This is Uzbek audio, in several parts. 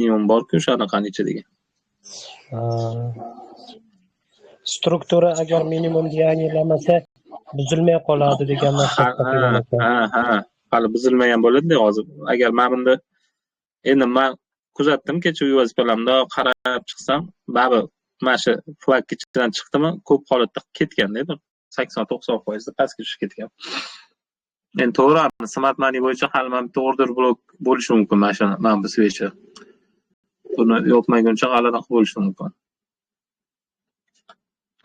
Minimum bor-ku o'sha anaqani ichidagi. Struktura agar minimumni yangilamasa buzilmay qoladi degan maqsadda. Ha, hali buzilmagan bo'ladi-da hozir. Agar mana bunda endi men kuzatdim kecha uy vazifalarimda qarab chiqsam, baribir mana shu flag ichidan chiqdimi, ko'p holatda ketganda bir 80-90% da pastga tushib ketgan. Endi to'g'ri, smart money bo'yicha hali mana bitta order blok bo'lishi mumkin mana shu, mana bu свеча. Buni yopmaguncha hali anaqa bo'lishi mumkin.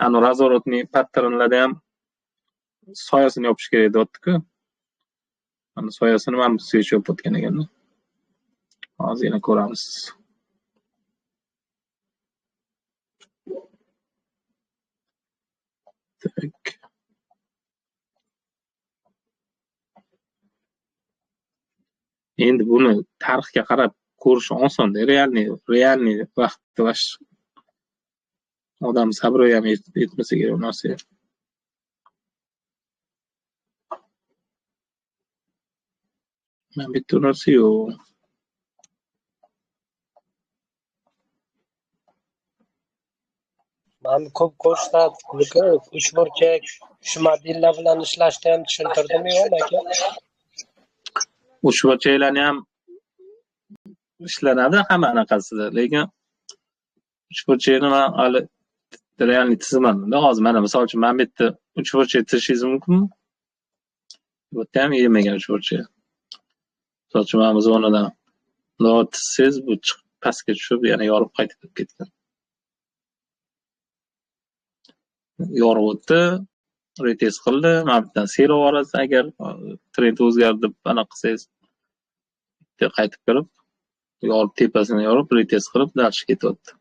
Ani разворотный patternlarda ham soyasini yopish kerak deyapti-ku. Mana soyasini mana bu свеча yopib o'tgan ekanda. Hozir yana ko'ramiz. Так. Endi buni tarixga qarab ko'rish osonda, realniy vaqtda odam sabri ham yetmasa kerak u narsaga. Mana bitta narsa yo'q. Men ko'p ko'rsatdi, uchburchak, shu modellar bilan ishlashni ham tushuntirdimi yo'qmi aka? Uchburchaklarni ham ishlanadi hamma anaqasida, lekin uchburchakni men hali realniy tizmadim-da. Hozir mana misol uchun mana bu yerda uchburchak tizishingiz mumkinmi? Bu yerda ham yemagan uchburchak. Misol uchun mana bu zonadan bundoq tizsangiz, bu chiqib pastga tushib yana yorib qaytib kirib ketgan. Yorib o'tdi, retest qildi, mana bu yerdan sel olasiz agar trend o'zgardi deb anaqa qilsangiz, bitta qaytib kirib, yorib tepasini yorib retest qilib dальше ketyapti.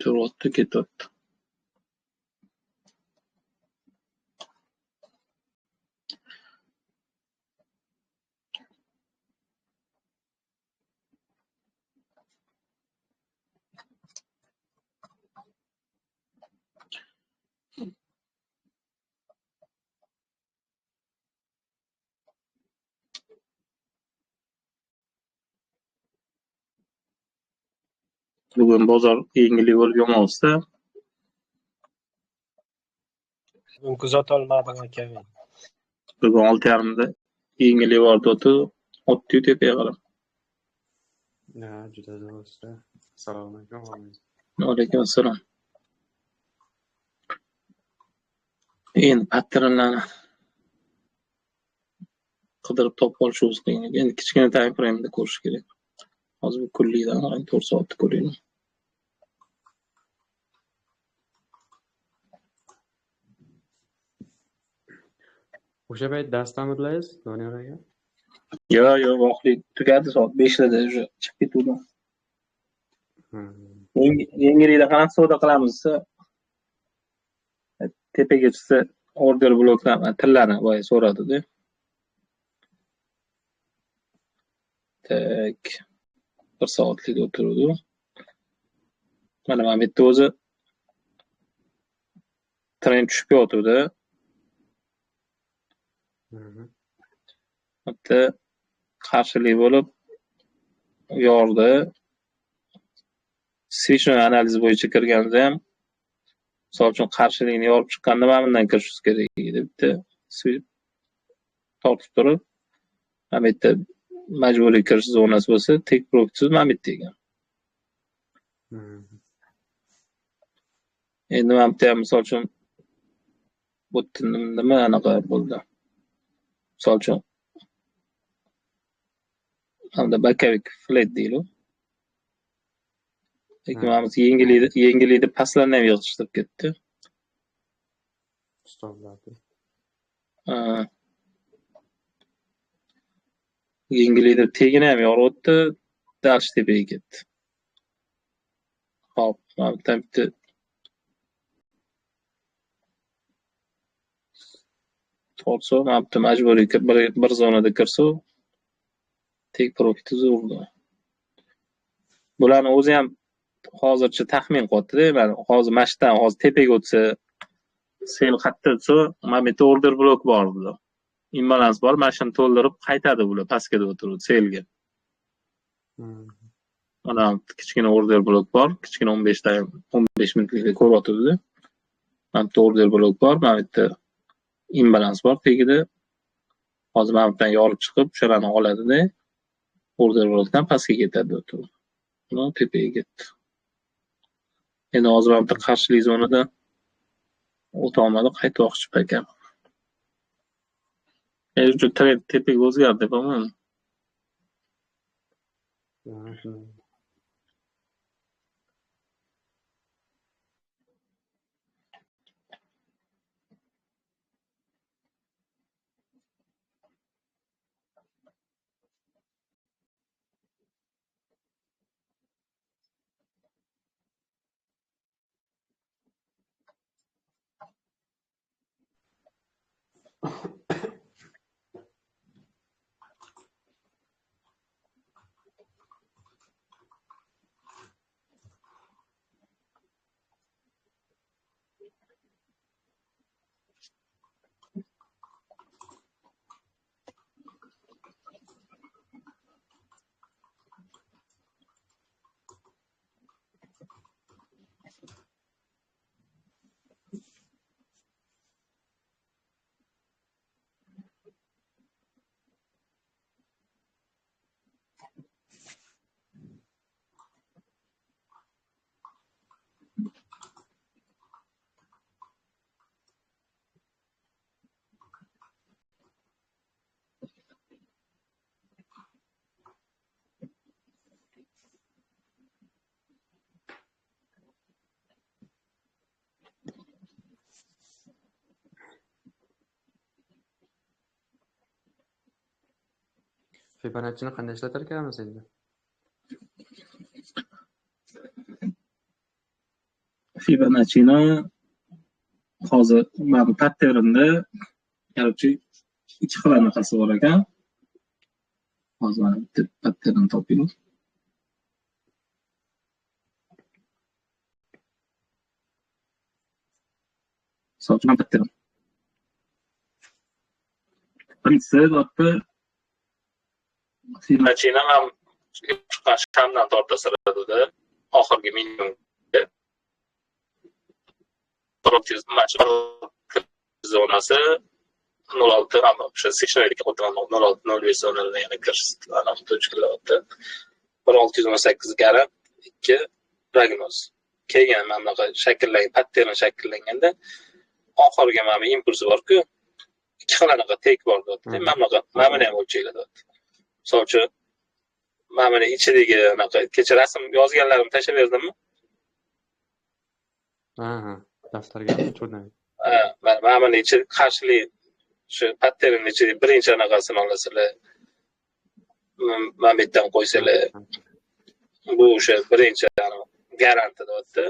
Turyapti, ketyapti. Bugun bozor yengillik bo'lib yonolsa. Bugun kuzatolmadim aka men. Bugun 6:30da yengillik bordi, o'tdi tepaga qarab. Ha, juda zo'r. Assalomu alaykum. Va alaykum assalom. Endi patternlarni qidirib topib olish o'zi qiyin. Endi kichkina time frame'da ko'rish kerak. Hozir bu kunlikdan 4 soatni ko'raylik. O'sha payt darsdamidilaringiz, Doniyor aka? Yo'q, yo'q, vaqtli tugadi, soat 5larda уже chiqib ketuvdim. Yangilikda qanaqa savdo qilamiz desa, tepaga chiqsa order bloklar tillarni boya so'radi-da. Tak. 1 soatlik o'tiruvdi. Mana bu yerda o'zi trend tushib yotuvdi. Bitta qarshilik bo'lib yordi. Свечной analiz bo'yicha kirganda ham misol uchun qarshilikni yorib chiqqanda mana bundan kirishingiz kerak edi. Bitta sweep tortib turib, mana bu yerda majburiy kirish zonasi bo'lsa, take profitsiz mana bu yerda ekan. Endi mana bu yerda ham misol uchun bu yerda nima anaqa bo'ldi? Misol uchun hamda bakavik flat deydi. Lekin mana bu yengillikni pastlarni ham yig'ishtirib ketdi. Stoplardi. Yengillikni tegini ham yorib o'tdi, dальше tepaga ketdi. Xo'p, mana bu yerdan bitta tortsa, mana bu yerda majburiy bir zonada kirsa, take profit urdi. Bularni o'zi ham hozircha taxmin qilyapti-da, mana hozir mana shu yerdan hozir tepaga o'tsa, sel qayerda o'tsa, mana bu yerda order blok bor dedi. Imbalans bor, mana shuni to'ldirib qaytadi bular pastga deb o'tiribdi, selga. Mana kichkina order blok bor, kichkina 15 minutlikda ko'ryotibdi. Mana bitta order blok bor, mana bitta imbalans bor tagida. Hozir mana bu yerdan yorib chiqib, o'shalarni oladida, order blokdan pastga ketadi deb o'tiribdi. Buni tepaga ketdi. Endi hozir mana bitta qarshilik zonada o'ta olmadi, qaytmoqchi ekan. Endi trend tepaga o'zgardi, по-моему. Fibonacci'ni qanday ishlatar ekanmiz endi? Fibonacci'ni hozir mana bu patternda короче ikki xil anaqasi bor ekan. Hozir mana bitta pattern toping. Misol pattern. Birinchisi bu Fibonacci'ni ham chiqqan shamdan tortasizlar oxirgi minimum zonasi 0.6 ama o'sha sechnoylik 0.6 0.5 zonalarida yana kirish tochkalayapti. 1.618 garant, 2 prognoz. Keyin mana bunaqa shakllangan, pattern shakllanganda oxirgi mana bu impulsi bor-ku, ikki xil anaqa tek bor deyapti. Mana bunaqa, mana buni ham o'lchaylar deyapti. Misol uchun, mana buni ichidagi anaqa kecha rasm yozganlarimni tashlab berdimmi? Ha, daftarga tushirdim. Ha, mana buni ichi qarshilik shu patternning ichida birinchi anaqasini olasizlar. Mana bu yerdan qo'ysalar, bu o'sha birinchi garanti deyapti.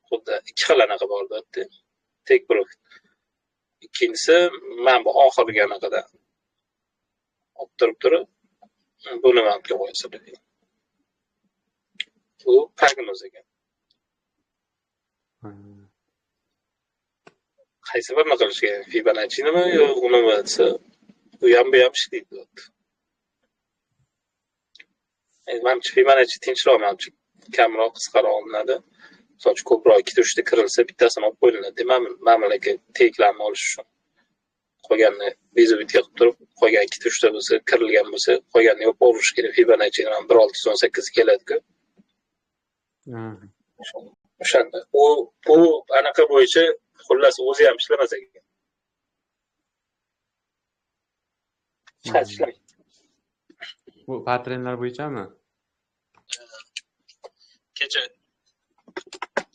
Xuddi ikki xil anaqa bor deyapti. Take profit. Ikkinchisi mana bu oxirgi anaqada olib turib turib buni mana bu yerga qo'yasizlar. Bu prognoz ekan. Qaysi birini qilish kerak? Fibonacci'nimi yo unimi desa, u ham bu ham ishlaydi deyapti. Endi manimcha Fibonacci tinchroq, manimcha kamroq, qisqaroq olinadi. Misol uchun ko'proq ikkita uchta kirilsa, bittasini olib qo'yiladi. Mana bunaqa teklarni olish uchun. Qolganini bezubitga qilib turib, qolgan ikkita uchta bo'lsa, kirilgan bo'lsa, qolganini yopib olish kerak. Fibonacci'ni 1.618 keladi-ku. O'shanda u bu anaqa bo'yicha xullas o'zi ham ishlamas ekan. Ishlamaydi. Bu patternlar bo'yichami? Kecha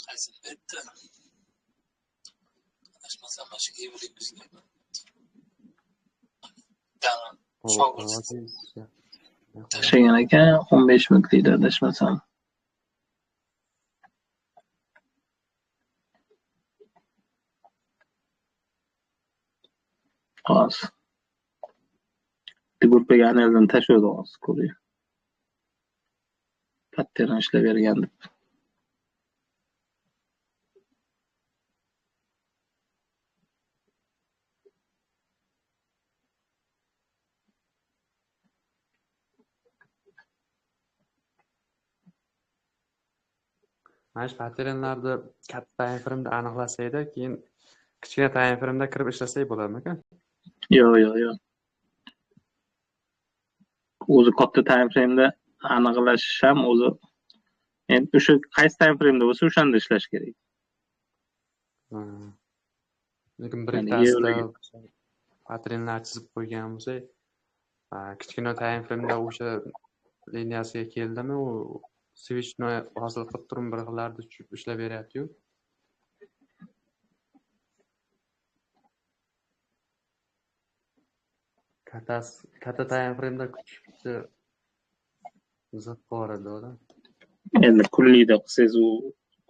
qaysi bitta? Adashmasam mana shu evrik bizga. Tashlagan ekan 15 minutlikda adashmasam. Hozir. Gruppaga analizini tashladi hozir ko'ring. Pattern ishlab bergan deb. Mana shu patternlarni katta time frame'da aniqlasakda, keyin kichkina time frame'da kirib ishlasak bo'ladimi? Yo'q, yo'q, yo'q. O'zi katta time frame'da aniqlash ham o'zi endi o'sha qaysi time frame'da bo'lsa o'shanda ishlash kerak. Lekin bir ikkitasida patternlar chizib qo'ygan bo'lsak, kichkina time frame'da o'sha liniyasiga keldimi, u switchni hosil qilib turib bir xillarda tushib ishlab beryapti-yu. Katta time frame'da kuchli ziq boradi odam. Endi kunlikda qilsangiz, u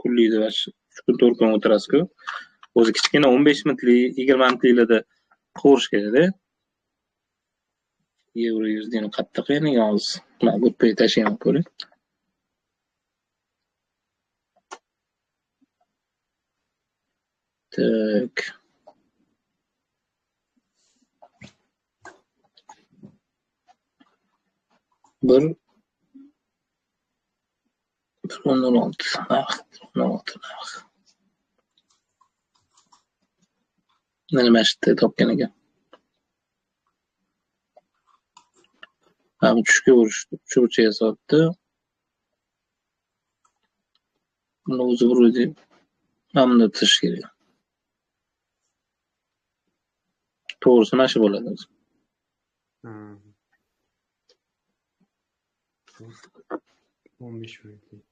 kunlikda 3 kun 4 kun o'tirasiz-ku. O'zi kichkina 15 minutlik, 20 minutliklarda qovurish kerak-da. Yevro USDni qattiq endi hozir. Mana gruppaga tashlayman ko'ring. Так. Bir 1.06 narx, 1.06 narx. Mana shu yerda topgan ekan. Mana tushga urish, uchburchak yasabdi. Buni o'zi bir o'zi mana bunda bitirish kerak. To'g'risi mana shu bo'ladi o'zi. 15 minutlik.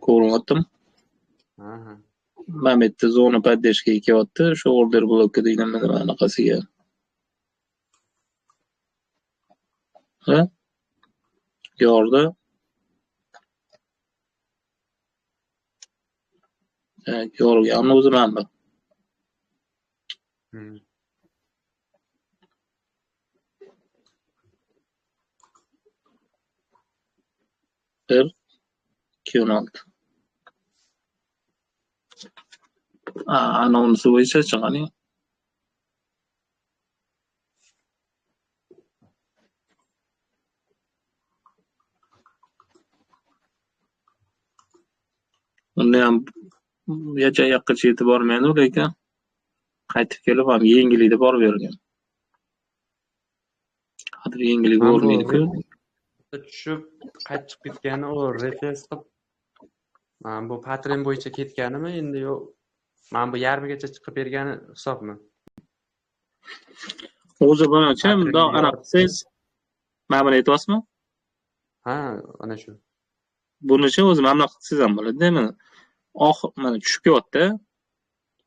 Ko'ryaptim. Aha. Mana bu yerda zona поддержка kelyapti. Shu order blokka degan nima anaqasiga. Ha? Yordi. Yorilganni o'zi mana bu. Bir 2.16. Anonsi bo'yicha chiqaring. Unda ham yacha yoqqacha yetib bormaydi, lekin qaytib kelib ham yengillikda borib yurgan. Hozir yengillik bo'lmaydi-ku. Tushib qaytib chiqib ketgani u retest qilib mana bu pattern bo'yicha ketganimi endi yo mana bu yarmigacha chiqib bergani hisobmi? O'zi bunicha bundoq aniq qilsangiz mana buni aytyapsizmi? Ha, ana shu. Bunicha o'zi mana bunaqa qilsangiz ham bo'ladi-da, mana oxir mana tushib kelyapti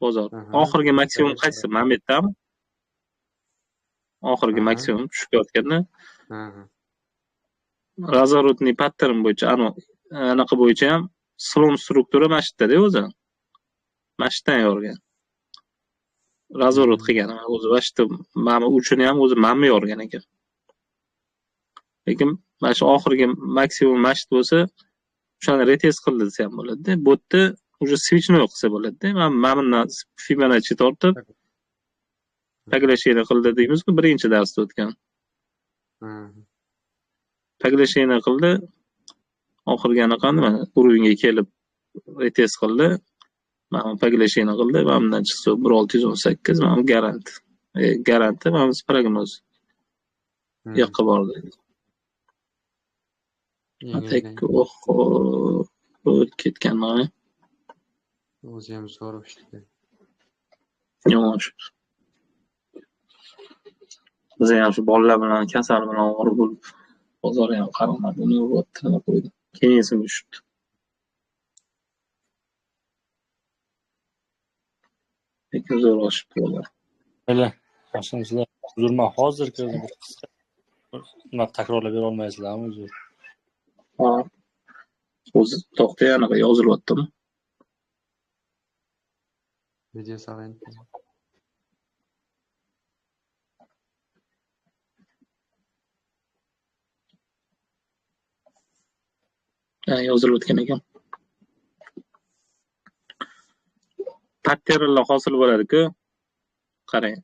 bozor. Oxirgi maksimum qaysi? Mana bu yerdami? Oxirgi maksimum tushib kelayotganda. Razворотный pattern bo'yicha, anaqa bo'yicha ham slom struktura mana shu yerda-da o'zi. Mana shu yerdan yorgan. Razворот qilgan o'zi mana shu yerda, mana uchini ham o'zi mana yorgan ekan. Lekin mana shu oxirgi maksimum mana shu bo'lsa, o'shani retest qildi desa ham bo'ladi-da. Bu yerda уже switchni qilsa bo'ladi-da. Mana bundan Fibonacci tortib поглощение qildi deymiz-ku, birinchi darsda o'tgan. Поглощение qildi. Oxirgi anaqani mana уровеньga kelib retest qildi. Mana поглощение qildi. Mana bundan chiqsa 1618, mana bu garant. Garanti mana bu prognoz. Bu yoqqa bordi. Atak o'h ketgan mana. O'zi ham zo'r o'shdi. Yomon. Biz ham shu bolalar bilan, kasal bilan og'ir bo'lib bozor ham qaramadi, nima bo'lyapti, nima qo'ydi. Keyin esimga tushibdi. Lekin zo'r oshibdi bozor. Mayli, yaxshimisizlar? Uzr, men hozir kirdim, bir qisqa nima takrorlab bera olmaysizlarmi, uzr? Ha. O'zi to'xtay, anaqa yozilyaptimi? Video soling. Yozilib o'tgan ekan. Patternlar hosil bo'ladi-ku. Qarang.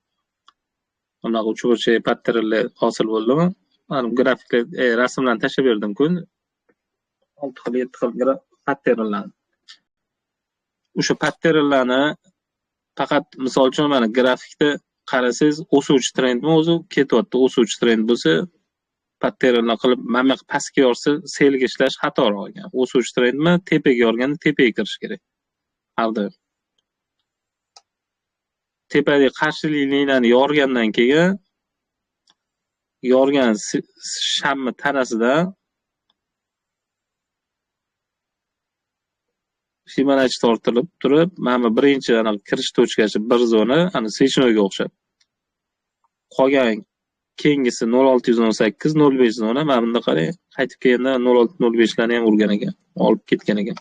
Bunaqa uchburchak patternlar hosil bo'ldimi? Mana grafiklar, rasmlarni tashlab berdim-ku. 6 xil, 7 xil Patternlarni. O'sha patternlarni faqat misol uchun mana grafikda qarasangiz o'suvchi trendmi o'zi ketyapti. O'suvchi trend bo'lsa patternlar qilib mana bu yoqqa pastga yorsa sellga ishlash xatoroq ekan. O'suvchi trendmi tepaga yorganda tepaga kirish kerak. Har doim. Tepadagi qarshilik liniyani yorgandan keyin yorgan shamni tanasidan Fibonacci tortilib turib, mana bu birinchi anaqa kirish tochkasi bir zona, ana свечнойga o'xshab. Qolgan keyingisi 0.618, 0.5 zona, mana bunda qarang, qaytib kelganda 0.605 larni ham urgan ekan, olib ketgan ekan.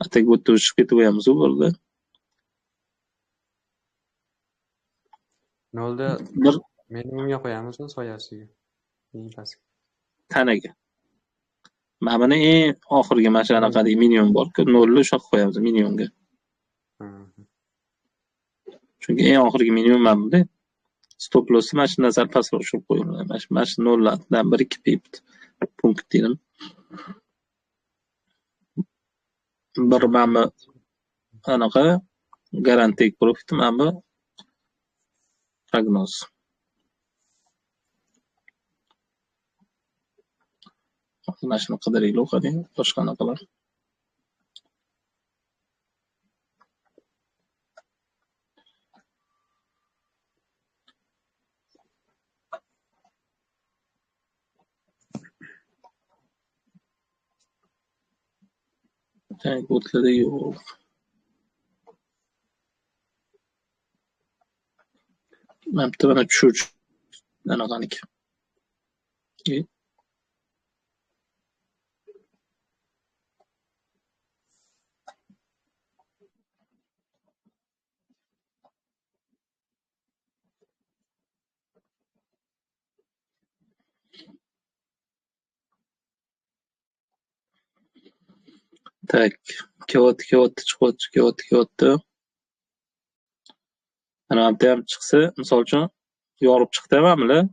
Atak bu yerda chiqib ketib qo'yamiz u bo'ldi. Nolda bir minimumga qo'yamizmi soyasiga? Eng pastga. Tanaga. Mana buni eng oxirgi mana shu anaqadagi minimum bor-ku, nolni o'sha yoqqa qo'yamiz minimumga. Chunki eng oxirgi minimum mana bunda. Stop lossni mana shundan sal pastroq tushirib qo'yiladi. Mana shu noldan 1-2 pip punkt dedim. Bir mana bu anaqa garantik profit, mana bu prognoz. Mana shuni qidiraylik, qarang, boshqa anaqalar. Tak, o'tlarda yo'q. Mana bitta mana tushuvchi anaqaniki. Tak, kelyapti, kelyapti, chiqyapti, kelyapti, kelyapti. Mana bu yerda ham chiqsa, misol uchun yorib chiqdi mana bular.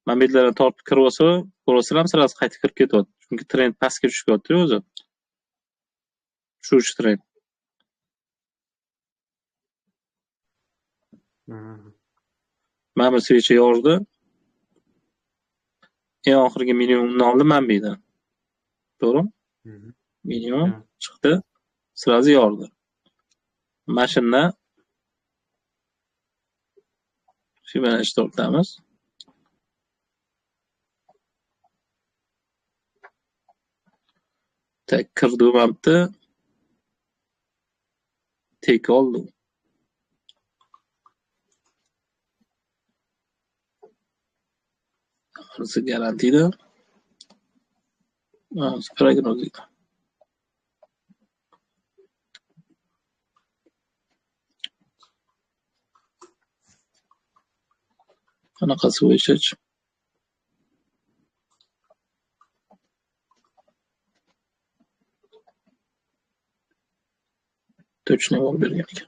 Mana bu yerlardan tortib kirib olsa, ko'rasizlar, sirasi qaytib kirib ketyapti. Chunki trend pastga tushib ketyapti o'zi. Tushuvchi trend. Mana bu svecha yordi. Eng oxirgi minimumni oldi mana bu yerdan. To'g'rimi? Minimum chiqdi, sirasi yordi. Mana shundan Fibonacci tortamiz. Tak, kirdi mana bu yerda. Tek oldi. Bunisi garantiydi. Prognoz edi. Anaqasi bo'yicha. Точно olib bergan ekan.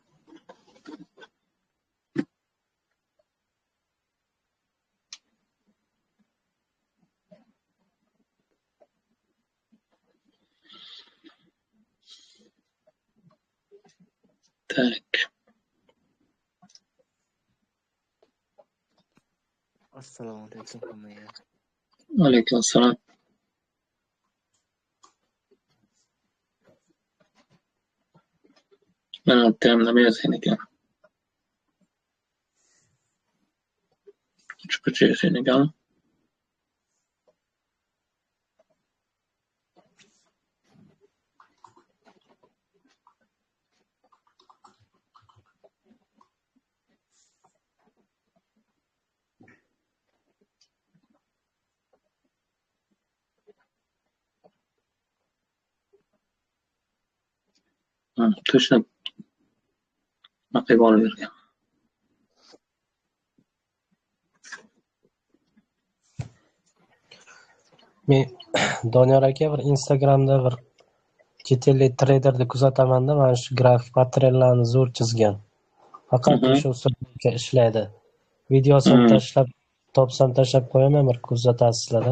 Tak. Assalomu alaykum hammaga. Alaykum assalom. Mana bu yerda ham nima yozgan ekan? Uchburchak yozgan ekan. Точно nima olib bergan. Men Doniyor aka bir Instagramda bir chet ellik treyderni kuzatamanda, mana shu grafik patternlarni zo'r chizgan. Faqat o'sha usulda ishlaydi. Videosini tashlab topsam tashlab qo'yaman, bir kuzatasizlar.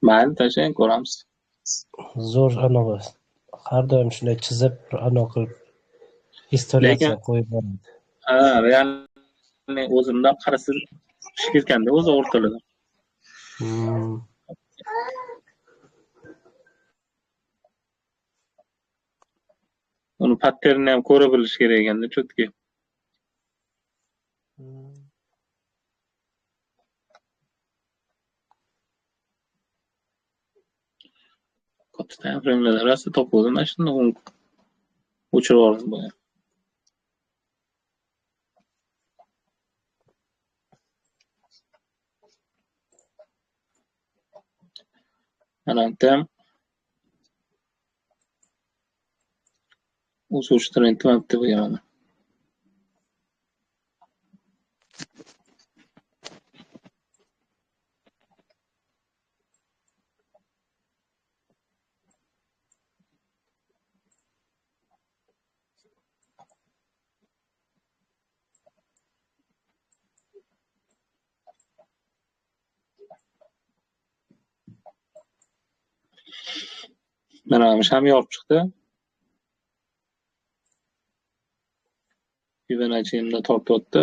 Mayli, tashlang, ko'ramiz. Zo'r anavi. Har doim shunday chizib, anavi qilib istoriyasini qo'yib boradi. Ha, realni o'zimdan qarasa pishib ketganda o'zi o'rtalarda. Uni patternini ham ko'ra bilish kerak ekanda cho'tki. Katta time frame'larda rosa topildi, mana shuni o'chirib yubordim bo'lgan. Mana bitta ham o'suvchi trend mana bitta bo'lgan mana. Mana bu ham yorib chiqdi. Fibonacci'ni tortyapti.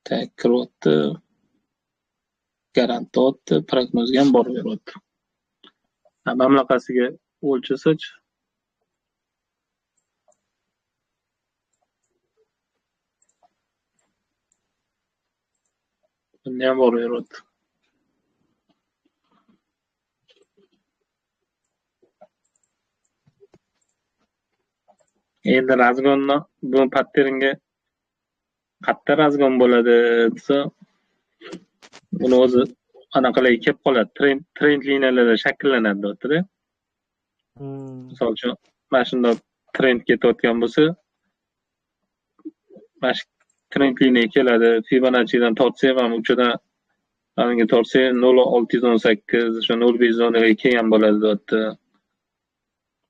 Tak kiryapti. Garanti prognozga ham borib beryapti. Mamlakasiga o'lchasach bunda ham borib beryapti. Endi razgonni bu patternga qayerda razgon bo'ladi desa, uni o'zi anaqalarga kelib qoladi, trend liniyalarda shakllanadi deyapti-da. Misol uchun, mana shunday trend ketayotgan bo'lsa, mana shu trend liniyaga keladi, Fibonaccidan tortsa ham uchidan aniga tortsa 0.618, o'sha 0.5 zonaga kelgan bo'ladi deyapti.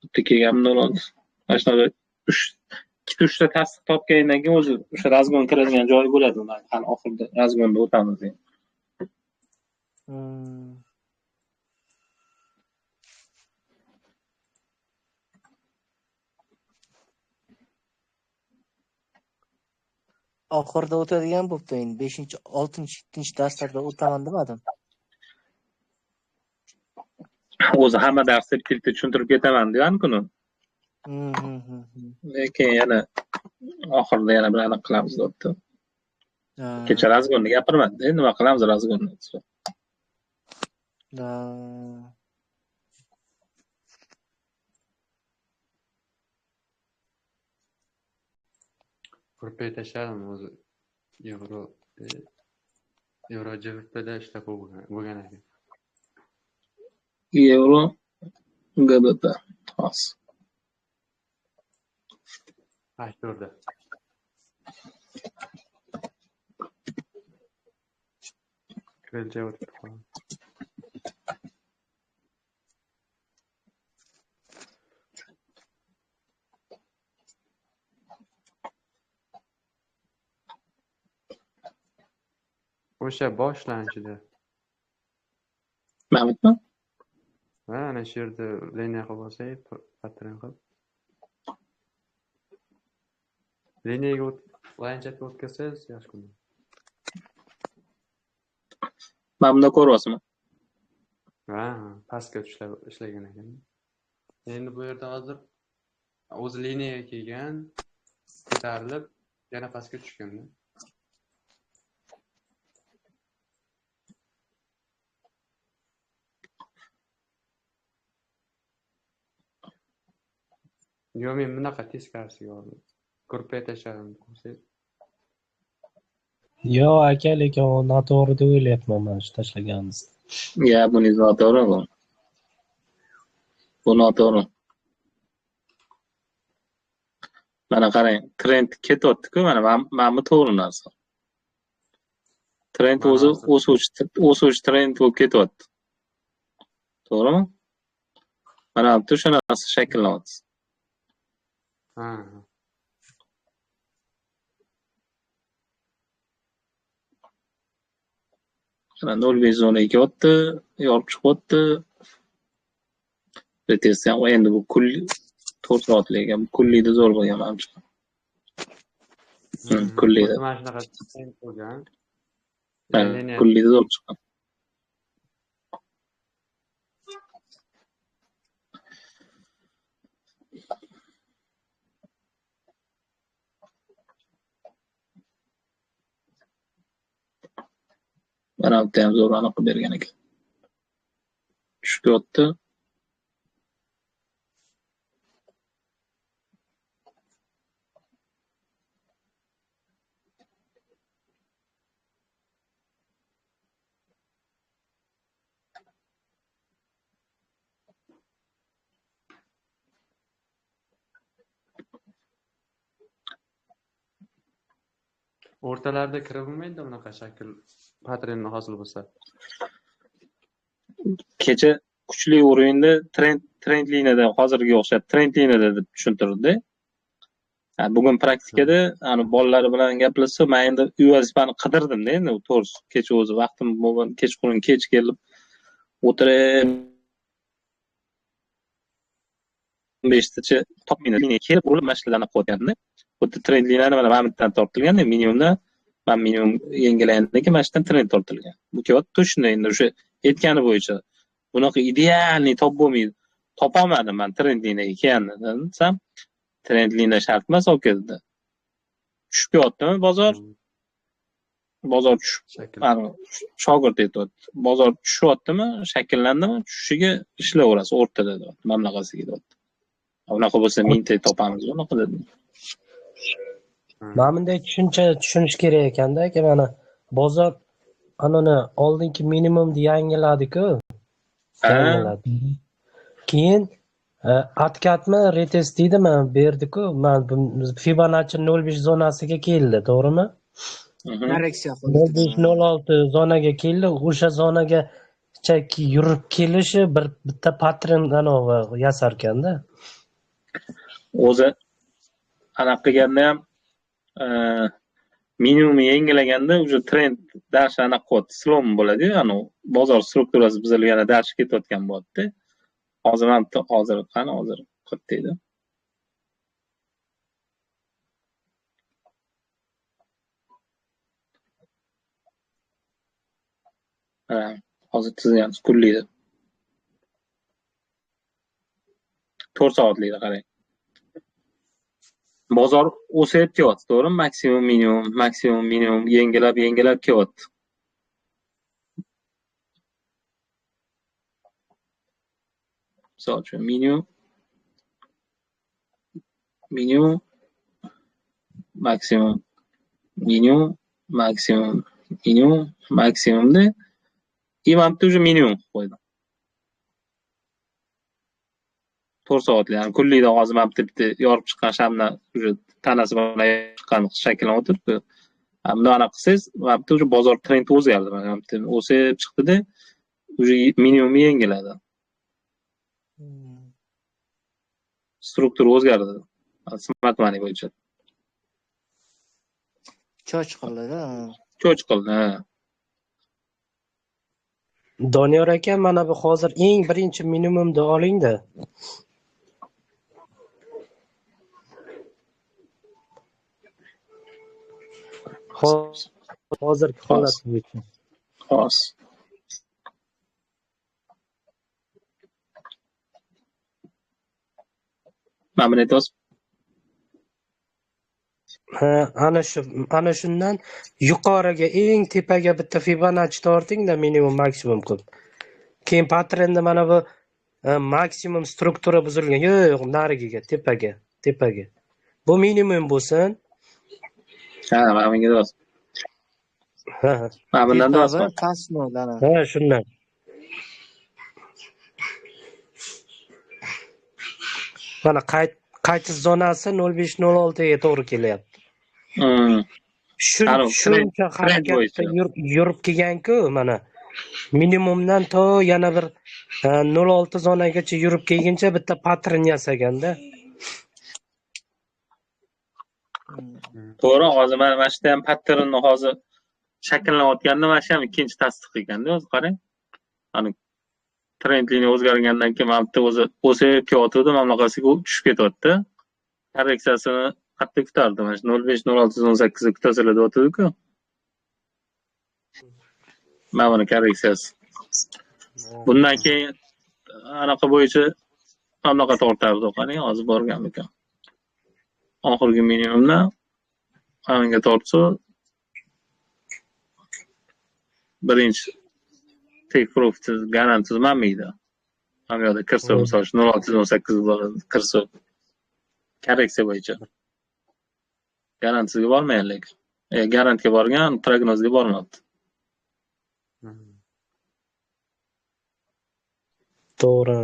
Bitta kelgan 0.6. Mana shunday ikkita-uchta tasdiq topgandan keyin o'zi o'sha razgon kiradigan joyi bo'ladi. Hali oxirida razgonda o'tamiz endi. Oxirida o'tadigan bo'pti endi 5-chi, 6-chi, 7-chi darslarda o'taman demadim. O'zi hamma darsda bitta tushuntirib ketaman degan kuni. Lekin yana oxirida yana bir aniq qilamiz debdi. Kecha razgonni gapirmadi, nima qilamiz razgonni desa. Ko'rpay tashladim o'zi yevro GBPda ishlab bo'lgan ekan. Yevro GBP hozir. H4'da. Kraliçe o'tib qoldi. O'sha boshlanishida. Mahmudmi? Ha, ana shu yerda liniya qilib olsak, pattern qilib. Liniyaga line o'tkazsangiz yaxshi bo'ladi. Mana bunda ko'ryapsizmi? Ha, pastga ishlagan ekan. Endi bu yerda hozir o'zi liniyaga kelgan, ko'tarilib, yana pastga tushganda. Yo, men bunaqa teskarisiga oldim. Ko'rpay tashladim, ko'rsangiz. Yo'q aka, lekin u noto'g'ri deb o'ylayapman mana shu tashlaganimiz. Ya, buningiz noto'g'ri bu. Bu noto'g'ri. Mana qarang, trend ketyapti-ku, mana bu to'g'ri narsa. Trend o'zi o'suvchi trend bo'lib ketyapti. To'g'rimi? Mana bu shu narsa shakllanyapti. Ha. Mana 0.5 zonaga kelyapti, yorib chiqyapti. Retest ham endi bu kunlik 4 soatlik ekan, kunlikda zo'r bo'lgan manimcha. Kunlikda. Mana shunaqa trend bo'lgan. Kunlikda zo'r chiqqan. Mana bu yerda ham zo'r aniq qilib bergan ekan. Tushib yotdi. O'rtalarda kirib bo'lmaydi bunaqa shakl pattern hosil bo'lsa. Kecha kuchli o'rinda trend liniyada hozirgi o'xshab trend liniyada deb tushuntirdi. Bugun praktikada ani bolalar bilan gaplashsa, men endi uy vazifani qidirdim-da endi to'g'risi. Kecha o'zi vaqtim bo'lgan, kechqurun kech kelib o'tirib 5tacha topmaydi. Liniya kelib urilib mana shularni qo'ygandim. Bu yerda trend liniyani mana bu yerdan tortilgan, minimumdan mana minimum yangilangandan keyin mana shu yerdan trend tortilgan. Bu kelyapti точно endi o'sha aytgani bo'yicha bunaqa idealniy top bo'lmaydi. Topolmadim men trend liniyaga kelganini desam, trend liniya shart emas aka dedi. Tushib kelyaptimi bozor? Bozor tushib, shogird aytyapti. Bozor tushyaptimi, shakllandimi, tushishiga ishlayverasiz o'rtada deyapti, mana bunaqasiga deyapti. Unaqa bo'lsa mingta topamiz, unaqa dedim. Mana bunday tushuncha tushunish kerak ekanda aka, mana bozor anani oldingi minimumni yangiladi-ku. Yangiladi. Keyin откатmi retest deydimi berdi-ku. Mana Fibonacci 0.5 zonasiga keldi, to'g'rimi? Korreksiya qildi. 0.506 zonaga keldi. O'sha zonagacha yurib kelishi bir bitta pattern anavi yasarkanda. O'zi anaqa qilganda ham minimumni yangilaganda уже trend dash anaqa qilyapti, slom bo'ladi-yu, ana bozor strukturasi buzilganda dash ketayotgan bo'ladi. Hozir ham hozir qani hozir qayerda edi? Ha, hozir tizgan kunlikda. 4 soatlikda qarang. Bozor o'sib kelyapti, to'g'rimi? Maksimum, minimum, maksimum, minimum yengilab, yengilab kelyapti. Misol uchun minimum, minimum, maksimum, minimum, maksimum, minimum, maksimumda и mana bu yerda уже minimum qilib qo'ydim. 4 soatlik, ya'ni kunlikda hozir mana bu bitta yorib chiqqan shamdan уже tanasi bilan chiqqan shakllanib o'tiribdi. Buni anaqa qilsangiz, mana bu yerda уже bozor trendi o'zgardi. Mana bu yerda o'sib chiqdi-da, уже minimumni yangiladi. Struktura o'zgardi. Smart money bo'yicha. Choch qildi-da. Choch qildi, ha. Doniyor aka, mana bu hozir eng birinchi minimumni oling-da. Hozirgi holat bo'yicha. Hozir. Mana buni aytyapsiz? Ha, ana shundan yuqoriga eng tepaga bitta Fibonacci tortingda minimum maksimum qilib. Keyin patternda mana bu maksimum struktura buzilgan. Yo'q, narigiga, tepaga, tepaga. Bu minimum bo'lsin. Ha, mana bunga deyapsiz. Ha, mana bundan deyapsiz. Ha, shundan. Mana qaytish zonasi 0.506 ga to'g'ri kelyapti. Shuncha harakatda yurib kelgan-ku, mana minimumdan to yana bir 0.6 zonagacha yurib kelguncha bitta pattern yasaganda. To'g'ri, hozir mana shu yerda ham patternni hozir shakllanayotganini mana shu ham ikkinchi tasdiq ekanda, o'zi qarang. Hani trend liniya o'zgargandan keyin mana bu yerda o'zi o'sib kelyotgandi, mana bunaqasiga tushib ketyapti. Korreksiyasini qayerda kutardi? Mana shu 0.5 0.618 da kutasizlar deyotdi-ku. Mana buni korreksiyasi. Bundan keyin anaqa bo'yicha mana bunaqa tortardi, qarang, hozir borganmikan. Oxirgi minimumdan mana tortsa birinchi take profit garantisiz manmaydi. Mana bu yerda kirsa, misol uchun 0.618 dollar kirsa korreksiya bo'yicha garantisiga bormagan lekin. Garantga borgan, prognozga bormabdi. To'g'ri.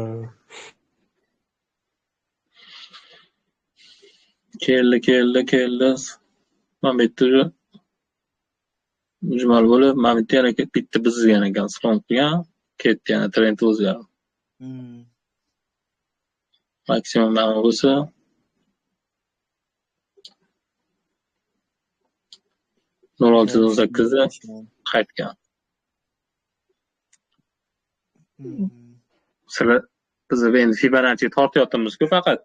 Keldi. Mana bu yerda mujmal bo'lib, mana bu yerda yana bitta buzilgan ekan, slom qilgan, ketdi yana trend o'zgardi. Maksimum mana bo'lsa 0.618 da qaytgan. Sizlar biz endi Fibonacci tortyapmiz-ku faqat.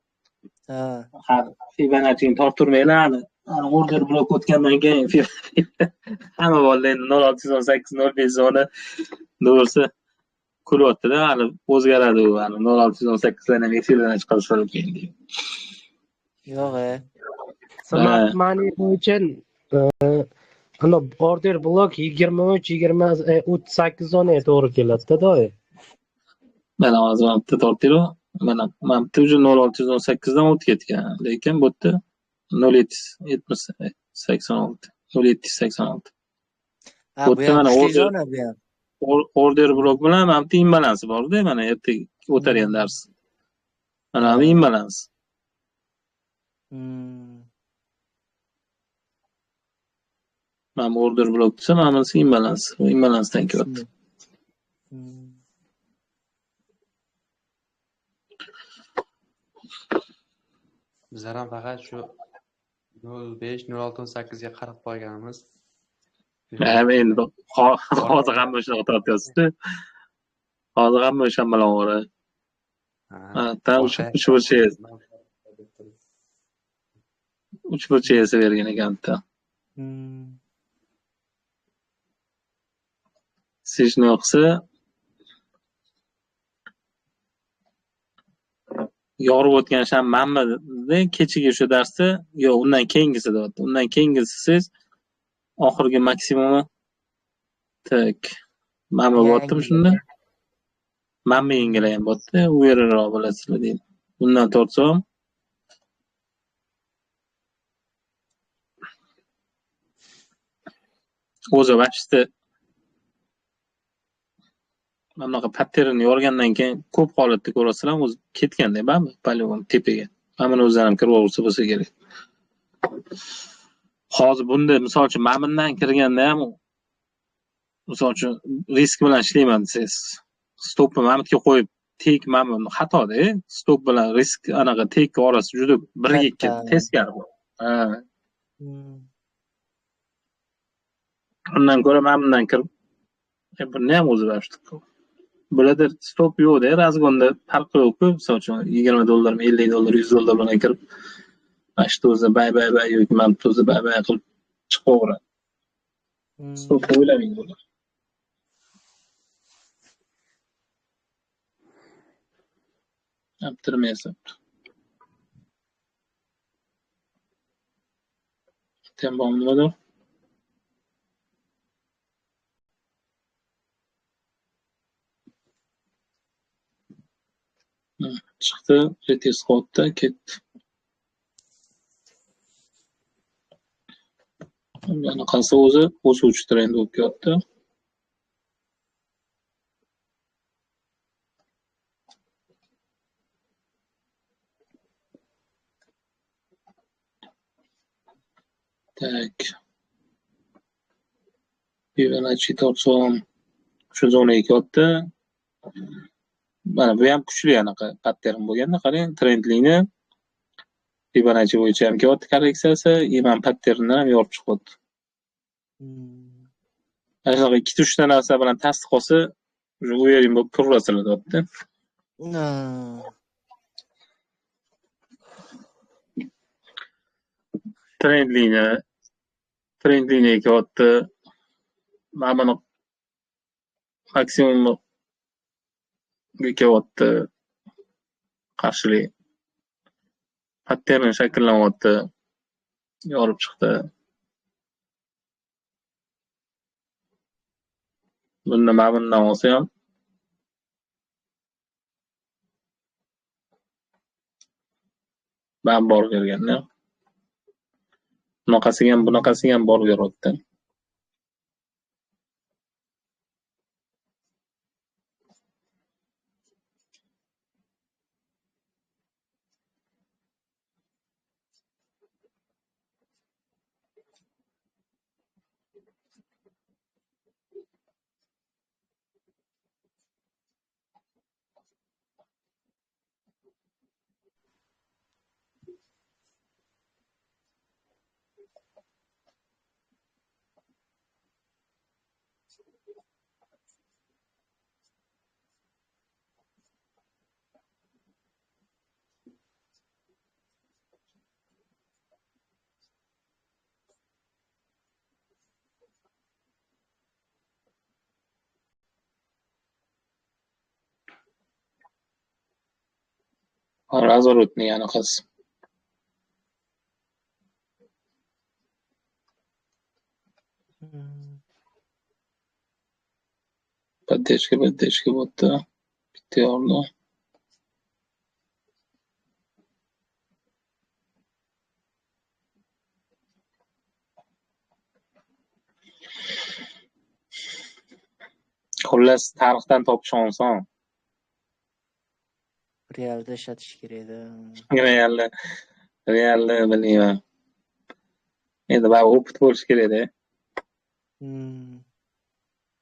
Ha, Fibonacci'ni torttirmanglar. Ana order blok o'tgandan keyin hamma bolalar endi 0.618 0.5 zona to'g'risi kulyapti-da, hali o'zgaradi u, hali 0.618 dan ham efirdan chiqarsa keyin deydi. Yo'q, Smart money bo'yicha ana order blok 23 20 38 zonaga to'g'ri keladi-da, doim. Mana hozir mana bitta tortdilar. Mana bitta уже 0.618 dan o'tib ketgan, lekin bu yerda 0.786 0.786. Ha, bu ham kuchli zona bu ham. Order blok bilan mana bitta imbalansi bor-da, mana ertaga o'targan dars. Mana bu imbalans. Mana bu order blok desa, mana bunisi imbalans. Bu imbalansdan kelyapti. Bizlar ham faqat shu 0.5 0.618 ga qarab qolganmiz. Ha, endi hozir hamma shunaqa tortyapsiz-da. Hozir hamma o'sha bilan o'g'ri. Ha, uch burcha yesa bergan ekan bitta. Sejni yoqsa yorib o'tgan sham manmi dedi, kechagi o'sha darsda, yo'q, undan keyingisi deyapti. Undan keyingisi siz oxirgi maksimumi tak manmi bo'ptimi shunda? Manmi yengilagan bo'pti, u yerroq bo'lasizlar deydi. Bundan tortsam o'zi vaqtda mana bunaqa patternni yorgandan keyin ko'p holatda ko'rasizlar, o'zi ketganda baribir poligon tepaga. Mana buni o'zlari ham kirib olsa bo'lsa kerak. Hozir bunda misol uchun mana bundan kirganda ham misol uchun risk bilan ishlayman desangiz, stopni mana bu yerga qo'yib tek mana bu xatoda, stop bilan risk anaqa tek orasi juda birga ikki teskari. Ha. Undan ko'ra mana bundan kirib, buni ham o'zi baribir. Bularda stop yo'q-da, razgonda farqi yo'q-ku. Misol uchun $20, $50, $100 bilan kirib, mana shu o'zi bay bay bay yoki mana bu o'zi bay bay qilib chiqaveradi. Stop o'ylamaydi ular. Yaptırmayasapti. Tempo nimadir? Chiqdi, retest qilyapti, ketdi. Anaqasi o'zi o'suvchi trend bo'lib kelyapti. Tak. Fibonacci tortsam shu zonaga kelyapti. Mana bu ham kuchli anaqa pattern bo'lganda qarang, trendlikni Fibonacci bo'yicha ham kelyapti korreksiyasi, iman patterndan ham yorib chiqyapti. Mana shunaqa ikkita uchta narsa bilan tasdiq olsa, уже уверен bo'lib kiraverasizlar deyapti. Trend liniya, trend liniyaga kelyapti. Mana buni maksimumga kelyapti. Qarshilik pattern shakllanyapti. Yorib chiqdi. Bunda mana bundan olsa ham man borib berganda bunaqasiga ham bunaqasiga ham borib beryapti. Razворотный anaqasi. Поддержка, поддержка bo'pti. Bitta yordi. Xullas, tarixdan topish oson. Realda ishlatish kerak edi. Realda, realda bilmayman. Endi baribir opit bo'lishi kerak-da.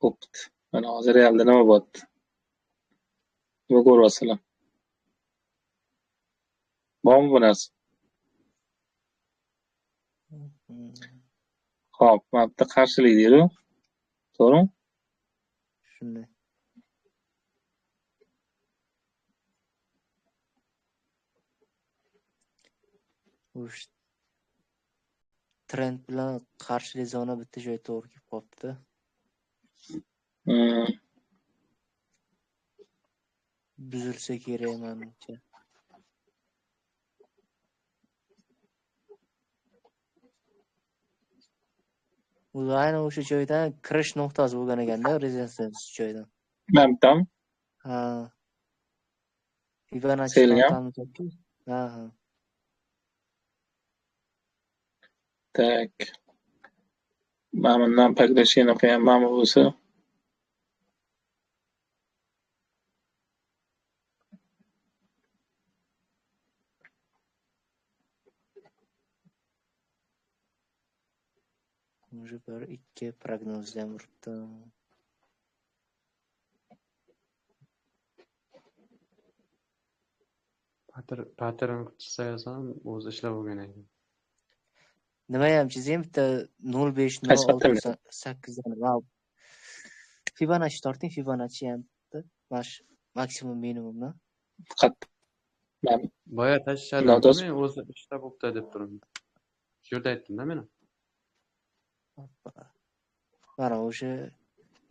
Opit. Mana hozir realda nima bo'lyapti? Nima ko'ryapsizlar? Bormi bu narsa? Xo'p, mana bitta qarshilik deydi. To'g'rimi? Shunday. O'sha trend bilan qarshilik zona bitta joyga to'g'ri kelib qolibdi. Buzilsa kerak menimcha. U aynan o'sha joydan kirish nuqtasi bo'lgan ekanda, resistance joydan. Mana bittami? Ha. Fibonacci. Ha, ha. Tak. Mana bundan progression qilgan mana bo'lsa. Уже bir ikki prognozdan uribdi. Pattern chizsam o'zi ishlab bo'lgan ekan. Nima ham chizayim, bitta 0.5 0.68 dan. Fibonacci torting, Fibonacci ham bitta mana shu maksimum minimumdan. Boya tashladim, men o'zi ishlab bo'pti deb turibman. Shu yerda aytdim-da men. Mana o'sha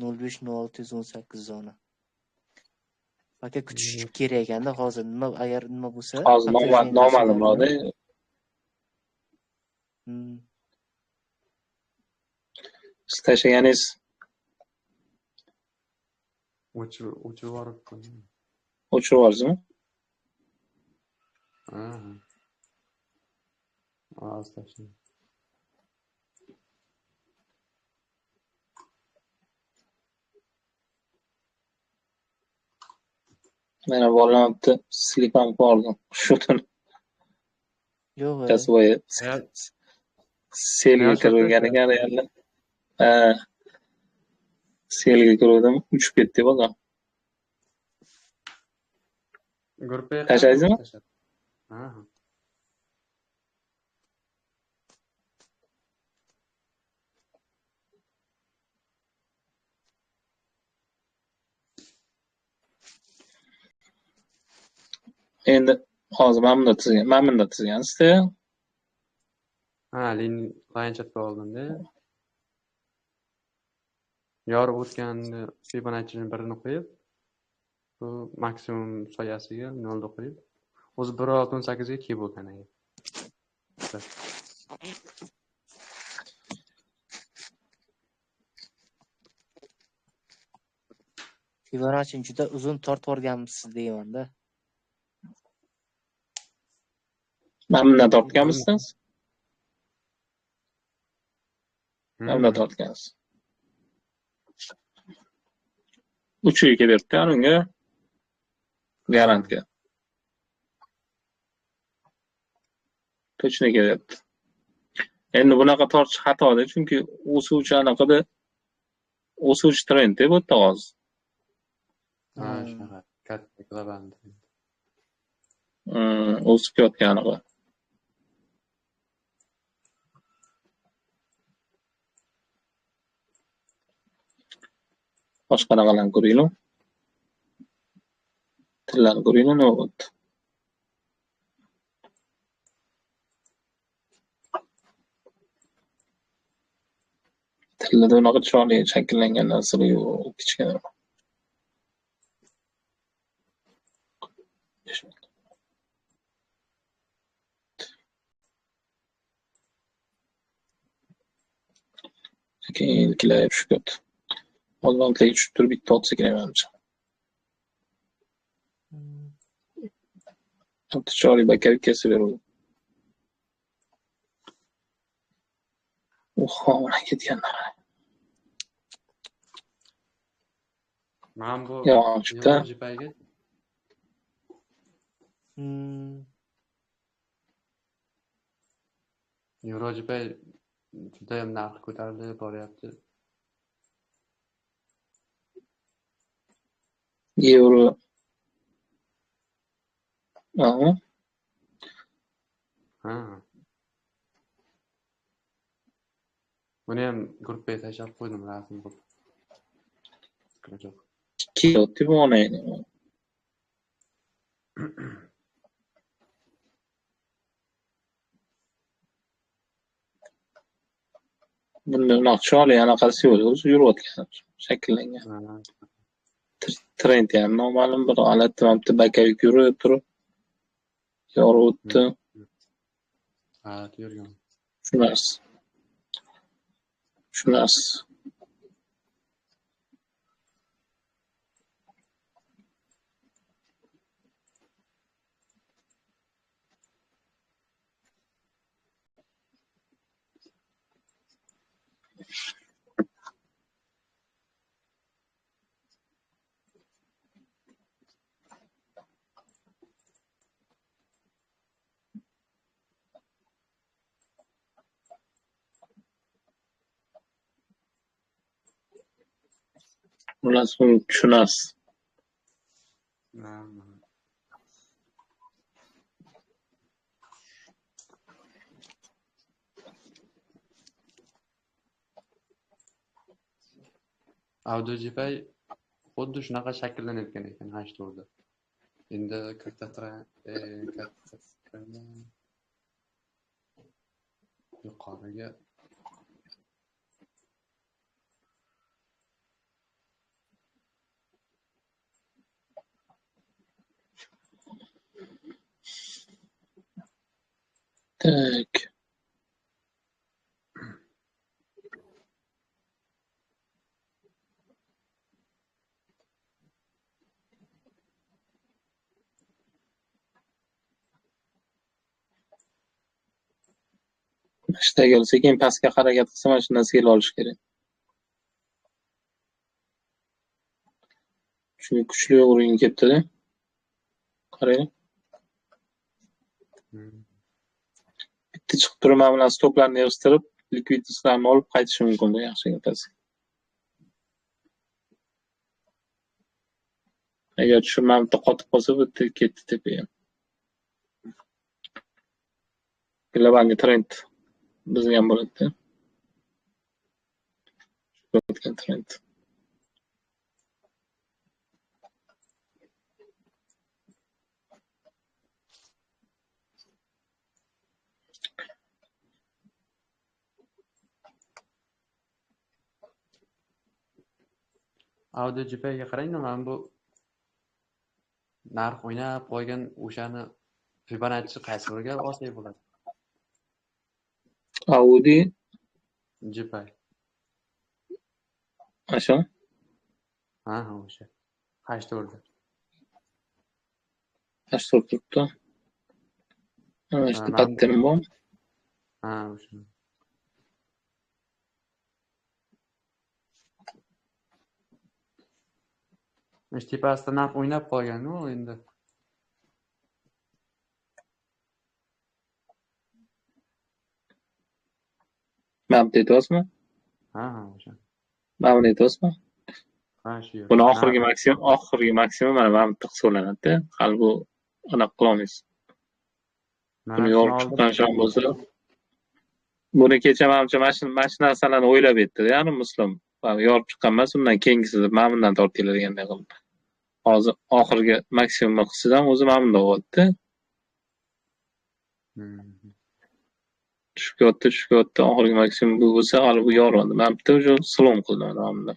0.5 0618 zona. Aka kutish kerak ekanda hozir nima agar nima bo'lsa hozir noma'lumroqda. Siz tashlaganingiz o'chirib yuboribman. O'chirib yubordingizmi? Ha. Hozir tashladim. Mana bolalar bitta slip ham qilib shutini. Yo'q. Bittasi selga kirgan ekan realda. Ha. Selga kirgandim, uchib ketdi bola. Gruppaga tashlaysizmi? Ha. Endi hozir mana bunda chizgan, mana bunda chizgansizda. Ha, line chartga oldimda. Yorib o'tgan Fibonaccining birini qo'yib, bu maksimum soyasiga 0 ni qo'yib, o'zi 1.68 ga kelib bo'lgan ekan. Fibonaccining juda uzun tortib yuborganmisiz deyman-da. Mana bundan tortganmisiz? Mana bundan tortgansiz. 3 uyga beribdi unga garantga. Точно kelyapti. Endi bunaqa tortish xatoda, chunki o'suvchi anaqada o'suvchi trend deb o'tdi hozir. Ha, shunaqa katta global trend. O'sib ketgan anaqa. Boshqa qanaqalarni ko'ringlar. Tillarni ko'ringlar, nima bo'ldi? Tillarda unaqa chiroyli shakllangan narsalar yo'q, kichkina. Keyin ikkilar tushib ketdi. Hozir tilga tushib turib bitta otsa kerak menimcha. Bitta chiroyli bakar kesib beradi. Oha, mana ketganlar. Mana bu Yevrojipaga. Yevrojipay juda ham narxi ko'tarilib boryapti. Yevro. Aha. Ha. Buni ham gruppaga tashlab qo'ydim, rasm qilib. Kelyapti bu onayni. Bunda unaqa chiroyli anaqasi yo'q, o'zi yurayotgan, shakllangan. Trend ham noma'lum bir g'alati, mana bitta bakavik yurib turib yorib o'tdi. G'alati yurgan. Shu narsa. Shu narsa. Xullas, uni tushunasiz. AudioJPay xuddi shunaqa shakllanayotgan ekan H4da. Endi katta katta yuqoriga Так. Ishda sekin pastga harakat qilsa, mana shundan sel olish kerak. Chunki kuchli o'rin kelibdi-da. Qarang. Bitta chiqib turib, mana bilan stoklarni yig'ishtirib, likvidliklarni olib qaytishi mumkin-da, yaxshigina pastga. Agar tushib, mana bitta qotib qolsa, bitta ketdi tepaga. Globalniy trend buzgan bo'ladi. O'tgan trend. Audio JPEGga qarang, mana bu narx o'ynab qolgan o'shani Fibonacci qaysi biriga olsak bo'ladi? Audi JPEG. O'sha? Ha, o'sha. H4da. H4 turibdi. Mana shu pattern bor. Ha, o'sha. Mana shu tepasida narx o'ynab qolgan-ku endi. Mana bu aytyapsizmi? Ha, o'sha. Mana buni aytyapsizmi? Ha, shu. Buni oxirgi maksimum mana bu yerda hisoblanadi. Hali bu aniq qila olmaysiz. Buni yorib chiqqan bo'lsa, buni kecha manimcha mana shu narsalarni o'ylab aytdi, ya'ni Muslim. Yorib chiqqan emas, undan keyingisi deb mana bundan tortinglar deganday qilib. Hozir oxirgi maksimumni qilsa ham o'zi mana bunday bo'lyapti. Tushib ketdi, oxirgi maksimum bu bo'lsa, hali bu yoradi. Mana bitta o'sha slom qildi mana bunda.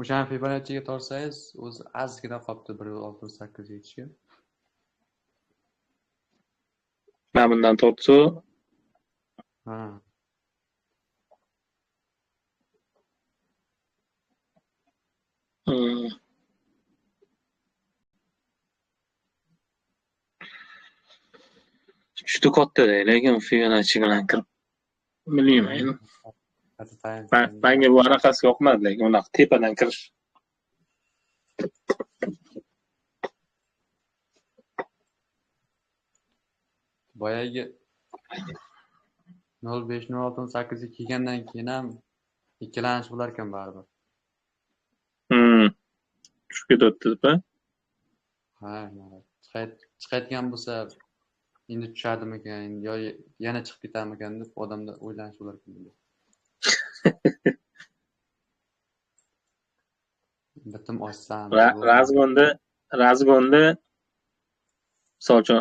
O'shani Fibonacciga tortsangiz, o'zi ozgina qolibdi 1.68 yetishga. Mana bundan tortsa, ha. Juda katta-da, lekin Fibonacci bilan kirib bilmayman endi. Menga bu anaqasi yoqmadi, lekin unaqa tepadan kirish. Boyagi 0.5 0.68 ga kelgandan keyin ham ikkilanish bo'lar ekan baribir. Tushib ketyapti deb-a? Ha, chiqayotgan bo'lsa endi tushadimikan yo yana chiqib ketamikan deb odamda o'ylanish bo'lar ekan. Bitim ochsam. Razgonda misol uchun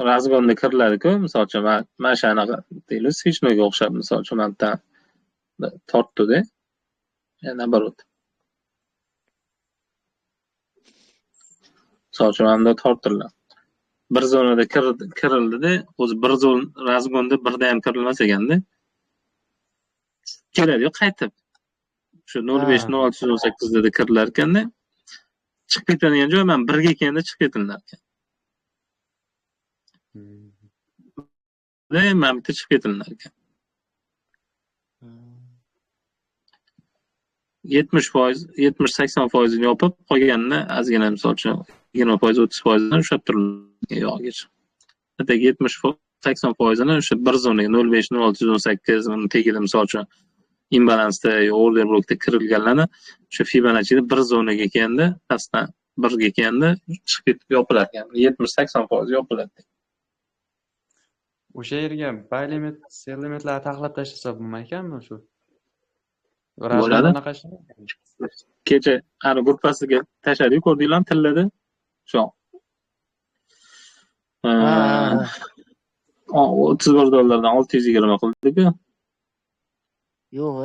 razgonda kiriladi-ku, misol uchun mana shu anaqa deylik, свечноyga o'xshab misol uchun mana bu yerdan tortdi-da. Наоборот. Misol uchun mana bunda tortiladi. Bir zonada kirildi-da, o'zi bir zon razgonda birda ham kirilmas ekanda. Keladi-yu qaytib. Shu 0.5 0.618 da kirilar ekanda, chiqib ketadigan joy mana birga kelganda chiqib ketilar ekan. Mana bitta chiqib ketilar ekan. 70%, 70-80%ni yopib, qolganini ozgina misol uchun 20%, 30%ni ushlab turilgan yog'igacha. Hatto 70-80%ni o'sha bir zonaga 0.5 0.618 uni tagida misol uchun imbalansda yo order blokda kirilganlarni o'sha Fibonacci'da bir zonaga kelganda, pastdan birga kelganda chiqib ketib yopilar ekan. 70-80% yopiladi. O'sha yerga buy limit, sell limitlarni taxlab tashlasa bo'lmay ekanmi shu? Bo'ladi. Kecha ana gruppasiga tashladi-yu, ko'rdinglarmi tillada? Shu. $31 dan 620 qildi-ku. Yo'q,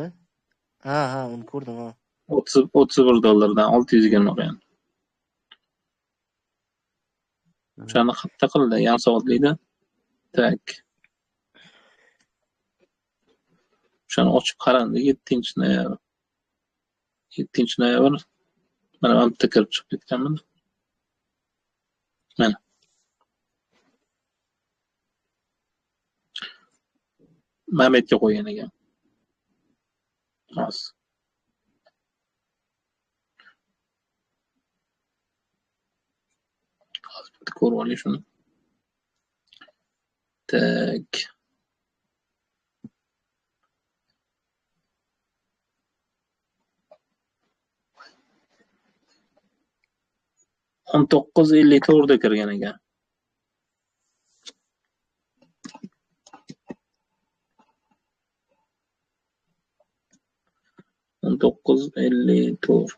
ha, ha, uni ko'rdim, ha. $31 dan 620 qilgan. O'shani qayerda qildi? Yarim soatlikda. Tak. O'shani ochib qarandi 7 noyabr. 7 noyabr mana bu yerda kirib chiqib ketganman. Mana. Mametga qo'ygan ekan. Hozir. Hozir bitta ko'rib oling shuni. Tak. 19:54 da kirgan ekan. 19:54.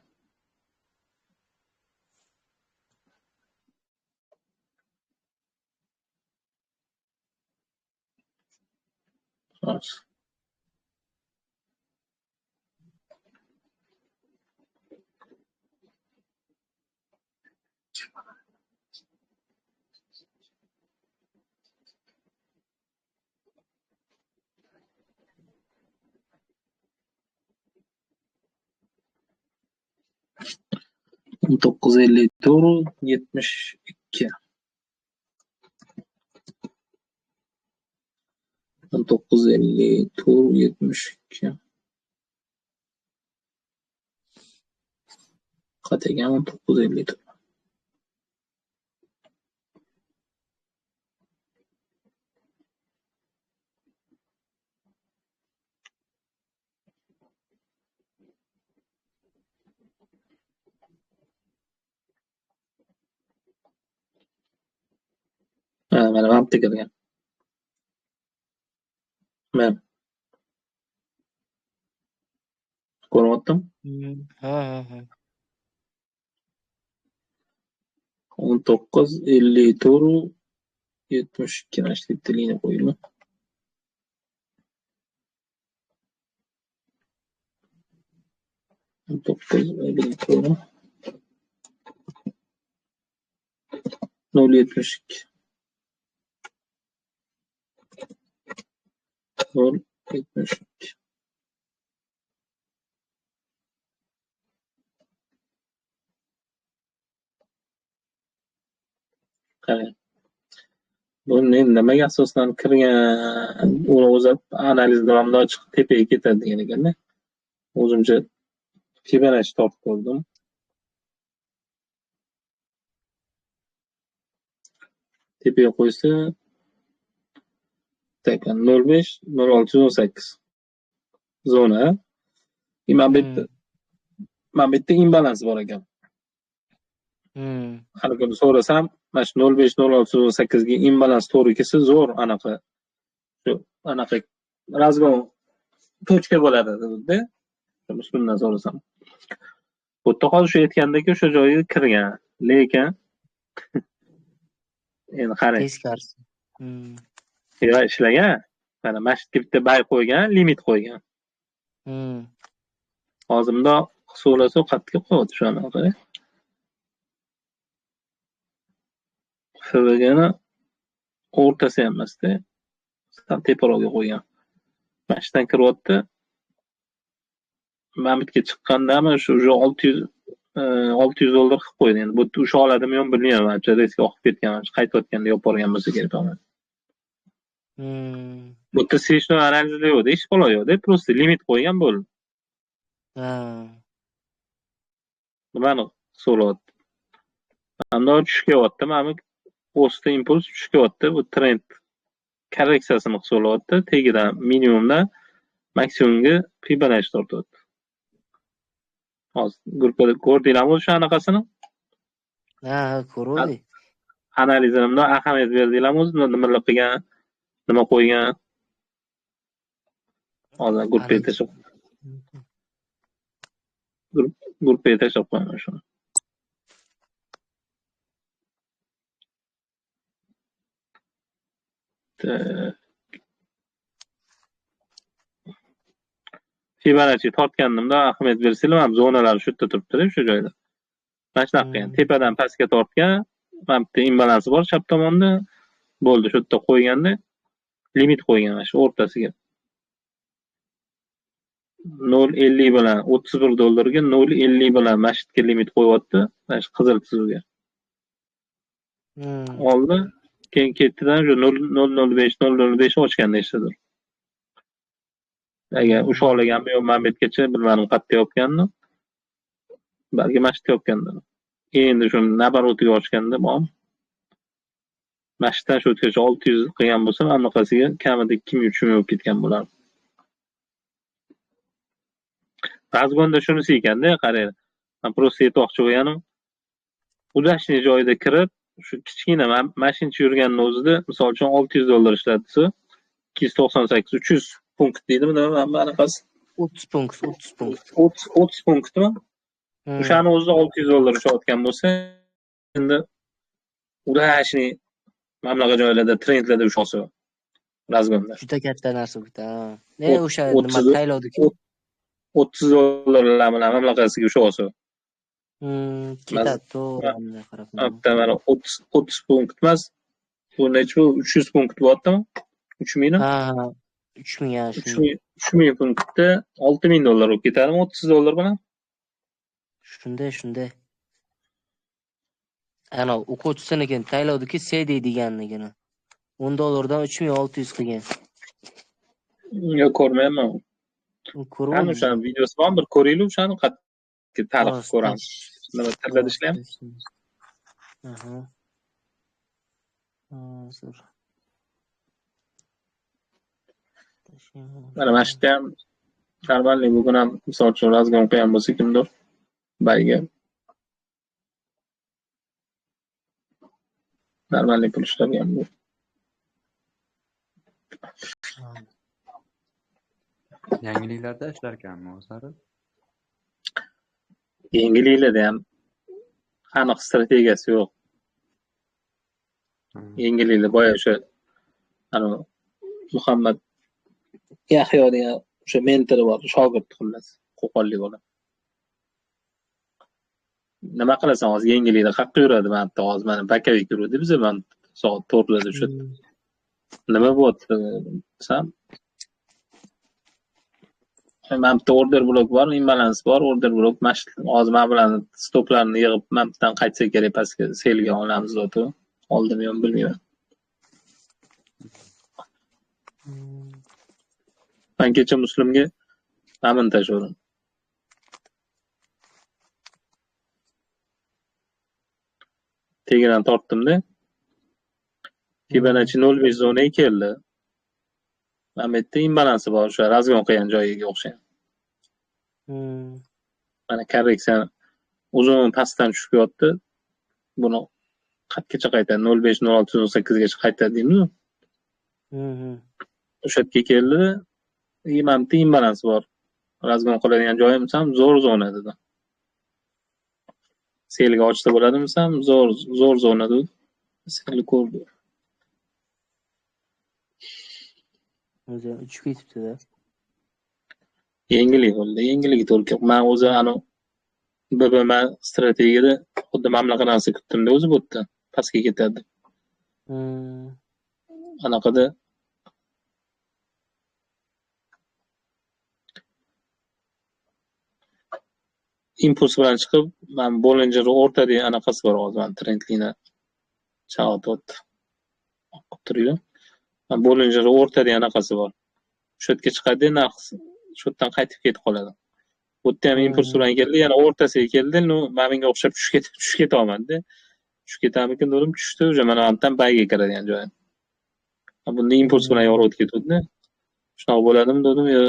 Hozir. 19.54.72. 19.54.72. Qayerga 19.54. Ha, mana mana bitta kirgan. Mana. Ko'ryaptim? Ha, ha, ha. 19.54.72 mana shu bitta liniya qo'yildi. 19.54 0.72. 0.72. Qarang. Buni nimaga asoslanib kirgan, uni o'zi analiz davomida chiqib tepaga ketadi degan ekanda. O'zimcha Fibonacci topib ko'rdim. Tepaga qo'ysa 0.5 0.618 zona. Mana bu yerda mana bu yerda imbalans bor ekan. Har kuni so'rasam, mana shu 0.5 0.618 ga imbalans to'g'ri kelsa, zo'r anaqa shu anaqa razgon tochka bo'ladi dedi. Musulmondan so'rasam. Bu yerda hozir shu aytgandek o'sha joyga kirgan, lekin endi qarang. Teskarisi. Yo'q, ishlagan. Mana masjidga bitta bay qo'ygan, limit qo'ygan. Hozir bundoq so'rasa qattiq qo'yadi shu anaqa. FVGni o'rtasi ham emasda, sal teparoqga qo'ygan. Masjiddan kiryapti. Mana bu yerga chiqqandami shu уже 600 dollar qilib qo'ydi. Endi bu yerda o'sha oladimi yo'qmi bilmayman. Manimcha risk oqib ketgan, qaytayotganda yopib yuborgan bo'lsa kerak. Bu yerda свечной analizda yo'q, hech balo yo'q, просто limit qo'ygan bo'ldi. Ha. Nimani so'rayapti? Mana tushib kelyapti, mana bu post impuls tushib kelyapti, bu trend korreksiyasini hisoblayapti, tagidan minimumdan maksimumga Fibonacci tortyapti. Hozir gruppada ko'rdinglarmi o'sha anaqasini? Ha, ha, ko'rdik. Analizini bundoq ahamiyat berdinglarmi o'zi nimalar qilgan, nima qo'ygan? Hozir gruppaga tashlab gruppaga tashlab qo'yaman shuni. Fibonacci tortganimda ahamiyat bersanglar, mana zonalar shu yerda turibdi, shu joyda. Mana shunaqa qilgan, tepadan pastga tortgan, mana bitta imbalansi bor chap tomonda, bo'ldi, shu yerda qo'yganda limit qo'ygan mana shu o'rtasiga. 0.50 bilan 31 dollarga 0.50 bilan mana shu yerga limit qo'yyapti, mana shu qizil chizuvga. Oldi, keyin ketdidan shu 0.005 0.05 ochgan nechtadir. Agar o'sha olganmi yo'q, mana bu yergacha bilmadim qayerda yopganini. Balki mana shu yerda yopgandir. Endi shuni naborotiga ochganda bormi? Mana shu yerdan shu yergacha 600 qilgan bo'lsa, anaqasiga kamida 2000-3000 bo'lib ketgan bo'lardi. Razgonda shunisi ekanda, qarang. Men просто aytmoqchi bo'lganim, удачный joyda kirib, shu kichkina mashincha yurganning o'zida, misol uchun 600 dollar ishlatsa, 298 300 punkt deydimi nima mana anaqasi? 30 punkt, 30 punkt. 30 punktmi? O'shani o'zida 600 dollar ishlayotgan bo'lsa, endi удачный mana bunaqa joylarda, trendlarda o'sha olsa razgonda. Juda katta narsa bu. Ne o'sha nima taylovdiki? 30 dollarlar bilan mamlakasiga o'sha olsa. Ketadi to'g'ri, qarab. Bitta mana 30 punkt emas, bu necha 300 punkt bo'lyaptimi? 3000 mi? Ha, ha. 3000 ya, 3000 punktda 6000 dollar bo'lib ketadimi 30 dollar bilan? Shunday, shunday. Ana o'quvchisinikini tayinladiki, CD deganligini. 10 dollardan 3600 qilgan. Yo'q, ko'rmayman. Ko'rmayman. Ana o'shani videosi bor, bir ko'ringlar o'shani, qattiq tarix ko'ramiz. Nima tilda ishlaymiz? Aha. Hozir. Mana shu yerda ham normalniy bugun ham misol uchun razgon qo'ygan bo'lsa kimdir bayga normalniy pul ishlagan bu. Yangiliklarda ishlar ekanmi o'zlari? Yangiliklarda ham aniq strategiyasi yo'q. Yangiliklar boya o'sha ana Muhammad Yahyo degan o'sha mentori bor, shogird xullas, qo'qonlik bola. Nima qilasan hozir yangilikda qayerga yuradi? Mana bitta hozir mana Bakavik yurdi biza, mana soat 4larda o'sha. Nima bo'lyapti desam, mana bitta order blok bor, imbalans bor, order blok mana shu hozir mana bularni stoplarni yig'ib mana bu yerdan qaytsa kerak pastga selga olamiz deyapti. Oldimi yo'qmi bilmayman. Men kecha Muslimga amin tashladim. Tegidan tortdim-da. Fibonacci 0.5 zonaga keldi. Mana bu yerda imbalansi bor, o'sha razgon qilgan joyiga o'xshagan. Mana korreksiya uzun pastdan tushib yotdi. Buni qayergacha qaytadi? 0.5 0.6 0.8 gacha qaytadi deymiz-ku. O'sha yerga keldi. Mana bu yerda imbalans bor. Razgon qiladigan joyim ham zo'r zona dedi. Selga ochsa bo'ladimi desam, zo'r zona dedi. Selni ko'rdi. O'zi uchib ketibdi-da. Yangilik bo'ldi. Yengilligi to'g'ri keldi. Men o'zi ana BBM strategiyada xuddi mana bunaqa narsa kutdim-da o'zi bu yerda. Pastga ketadi. Anaqada impuls bilan chiqib, mana Bollinger o'rtada anaqasi bor hozir, mana trendlini chalg'itib oqib turibdi. Mana Bollinger o'rtada anaqasi bor. O'sha yerga chiqadi, narx shu yerdan qaytib ketib qoladi. Bu yerda ham impuls bilan keldi, yana o'rtasiga keldi, no, mana bunga o'xshab tushib keta olmadi. Tushib ketamikin dedim, tushdi, o'sha mana bu yerdan bayga kiradigan joyi. Bunda impuls bilan yorib ketdi. Shunaqa bo'ladimi dedim, yo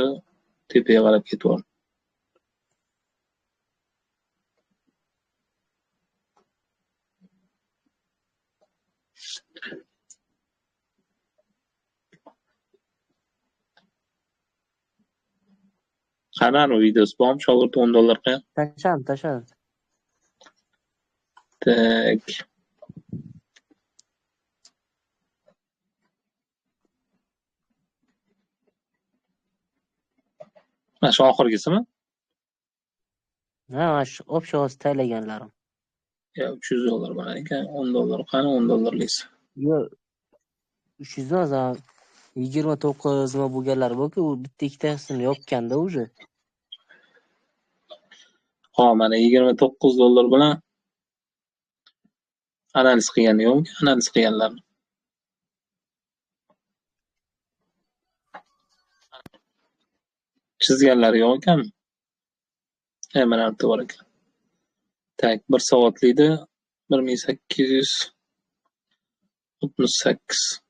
tepaga qarab ketib. Qani anu videosi bormi? Shogird 10 dollar qilgan. Tashladim. Tak. Mana shu oxirgisimi? Ha, mana shu общий hozir taylaganlarim. Ya 300 dollar bor ekan, 10 dollar qani 10 dollarlisi? Yo'q, 300 emas, 29 nima bo'lganlar bo'lki, u bitta ikkitasini yopganda уже. Ha, mana 29 dollar bilan analiz qilgani yo'qmi? Analiz qilganlarni. Chizganlari yo'q ekanmi? Mana bu bor ekan. Tak, 1 soatlikda 1868.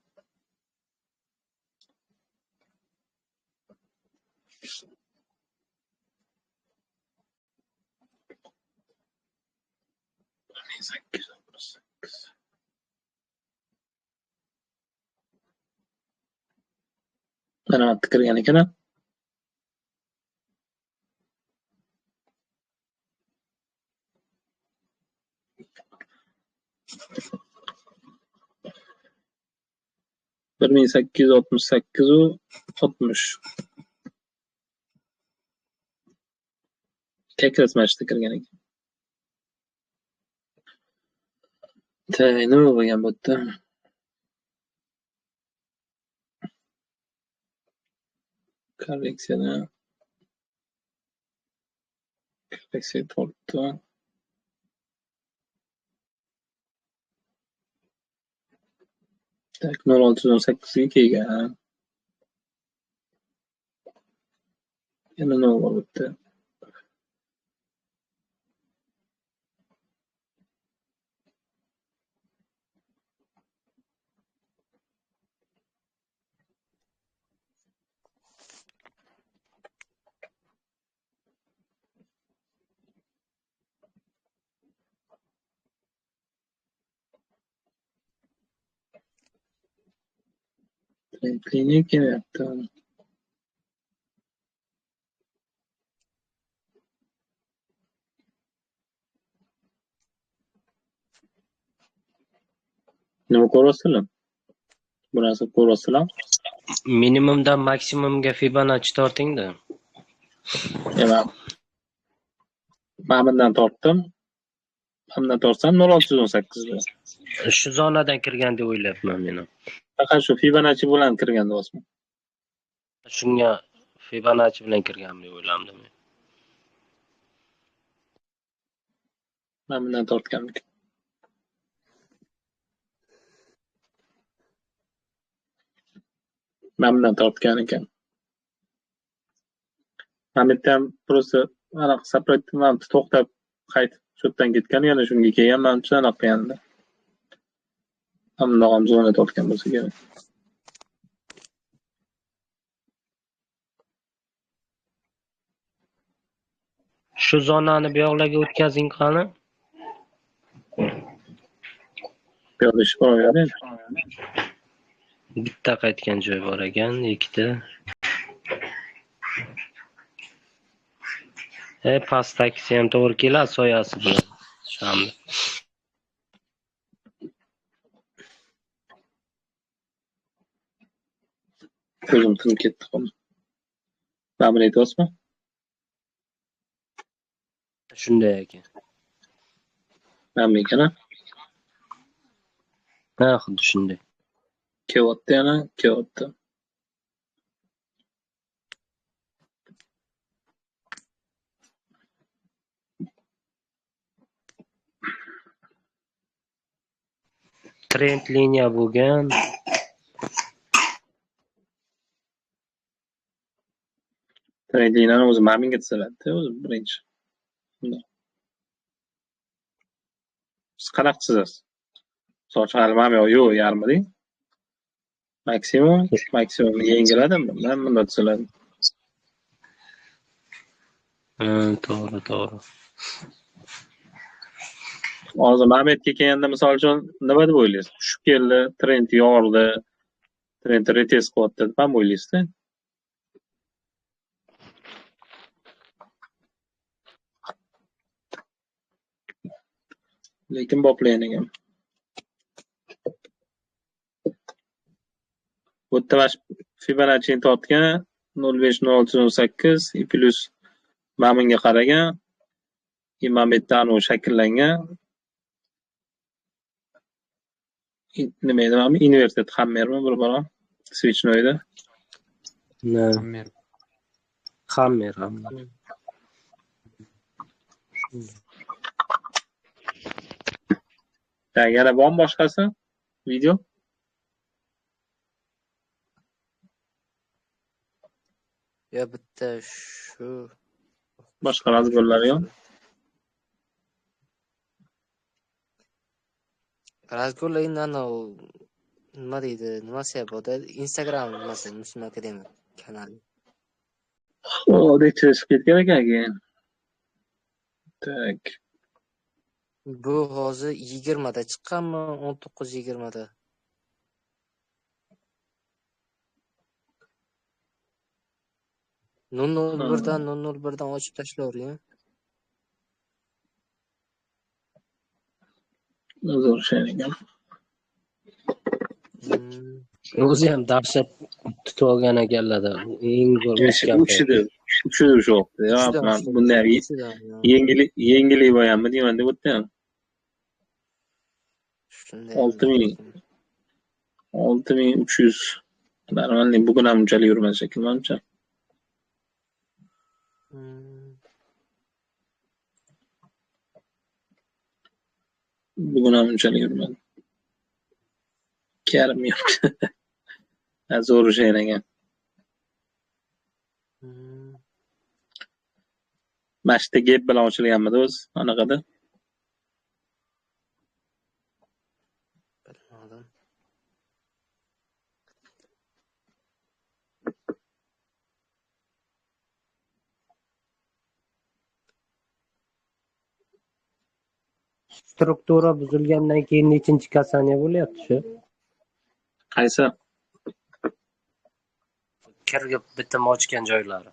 Mana bu yerda kirgan ekan. Bir 1868.60. Как раз mana shu yerda kirgan ekan. Nima bo'lgan bu yerda? Korreksiyada korreksiya tortdi. Tak, 0.618 ga kelgan. Yana nima bor bu yerda? Trendliniya kelyapti. Nima ko'ryapsizlar? Bu narsa ko'ryapsizlar? Minimumdan maksimumga Fibonacci tortingda. Men bundan tortdim. Bundan tortsam 0.618 da. Shu zonadan kirgan deb o'ylayapman men. Faqat shu Fibonacci bilan kirgan deyapsizmi? Shunga Fibonacci bilan kirgan deb o'ylamdim men. Men bundan tortganmikin? Men bundan tortgan ekan. Men bitta ham просто anaqa sapratdim, to'xtab qaytib shu yerdan ketgan, yana shunga kelgan, manimcha anaqa qilganda. Bundoq ham zona tortgan bo'lsa kerak. Shu zonani bu yoqlarga o'tkazing qani. Bu yoqda ish bor endi. Bitta qaytgan joy bor ekan, ikkita. Pastdagisi ham to'g'ri keladi soyasi bilan. Shamni. Ko'zim tinib ketdi. Mana buni aytyapsizmi? Shunday ekan. Mana bu ekan-a? Ha, xuddi shunday. Kelyapti yana, kelyapti. Trend liniya bo'lgan. Trend liniyani o'zi mana bunga chiziladi, o'zi birinchi. Bundoq. Siz qanaqa chizasiz? Misol uchun hali mana bu yoq yo'q, yarmi deng. Maksimum yengiladi, bundan bunday chiziladi. To'g'ri, to'g'ri. Hozir mana bu yerga kelganda misol uchun nima deb o'ylaysiz? Tushib keldi, trend yordi, trend retest qilyapti deb ham o'ylaysiz-da. Lekin boplagan ekan. Bu yerda mana shu Fibonacci'ni tortgan 0.5 0.618 i plus mana bunga qaragan, i mana bu yerda anavi shakllangan. Nima edi mana bu? Inverted hammermi bir balo? Свечнойda. Hammer. Hammer, hammer. Yana bormi boshqasi? Video? Ya bitta shu. Boshqa razgo'llar yo'q. Razgo'llar endi anavi nima deydi, nimasi ham bor-da, Instagram nimasi, Muslim Akademiya kanali. O, chiqib ketgan ekan keyin. Tak. Bu hozir 20 da chiqqanmi? 19-20 da. Nol nol birdan, nol nol birdan ochib tashlayvergan. Zo'r şey ekan. O'zi ham dahshat tutib olgan ekanlar-da. Eng zo'r o'sgan. Uchidi o'sha vaqtda. Ya, men bunday yengillik bo'yanmi deyman deb o'tdim. 6300. Normalniy bugun ham unchalik yurmadi shekilli manimcha. Bugun ham unchalik yurmadi. 2,5 million. Zo'r ushlagan ekan. Mana shu yerda gap bilan ochilganmidi o'zi anaqada? Bilmadim. Struktura buzilgandan keyin nechinchi kasaniya bo'lyapti shu? Qaysi? Kirgib bitim ochgan joylari.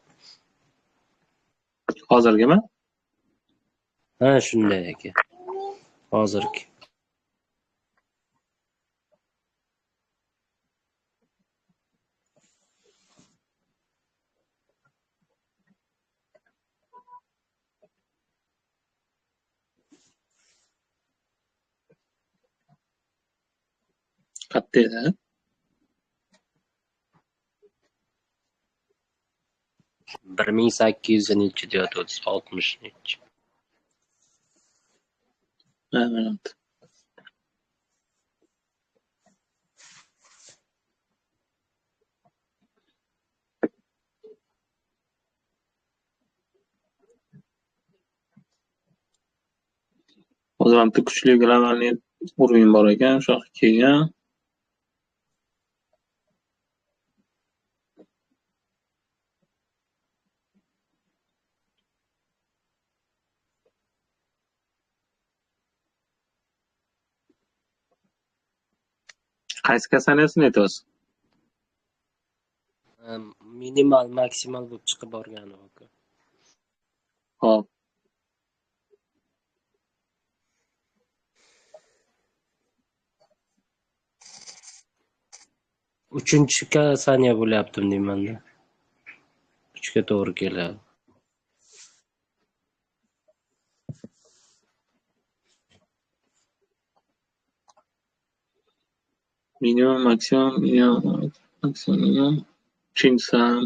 Hozirgimi? Ha, shunday aka. Hozirgi. Qayerda edi? 1800 nechi deyapti, 60 nechi. Ha, minut. Hozir ham bitta kuchli globalniy уровень bor ekan, o'sha yoqqa kelgan. Qaysi kasaniyasini aytyapsiz? Minimal, maksimal bo'lib chiqib borgani aka. Xo'p. Uchinchi kasaniya bo'lyaptim deymanda. 3ga to'g'ri keladi. Minimum, maksimum, minimum, maksimum, minimum. Uchinchisi ham.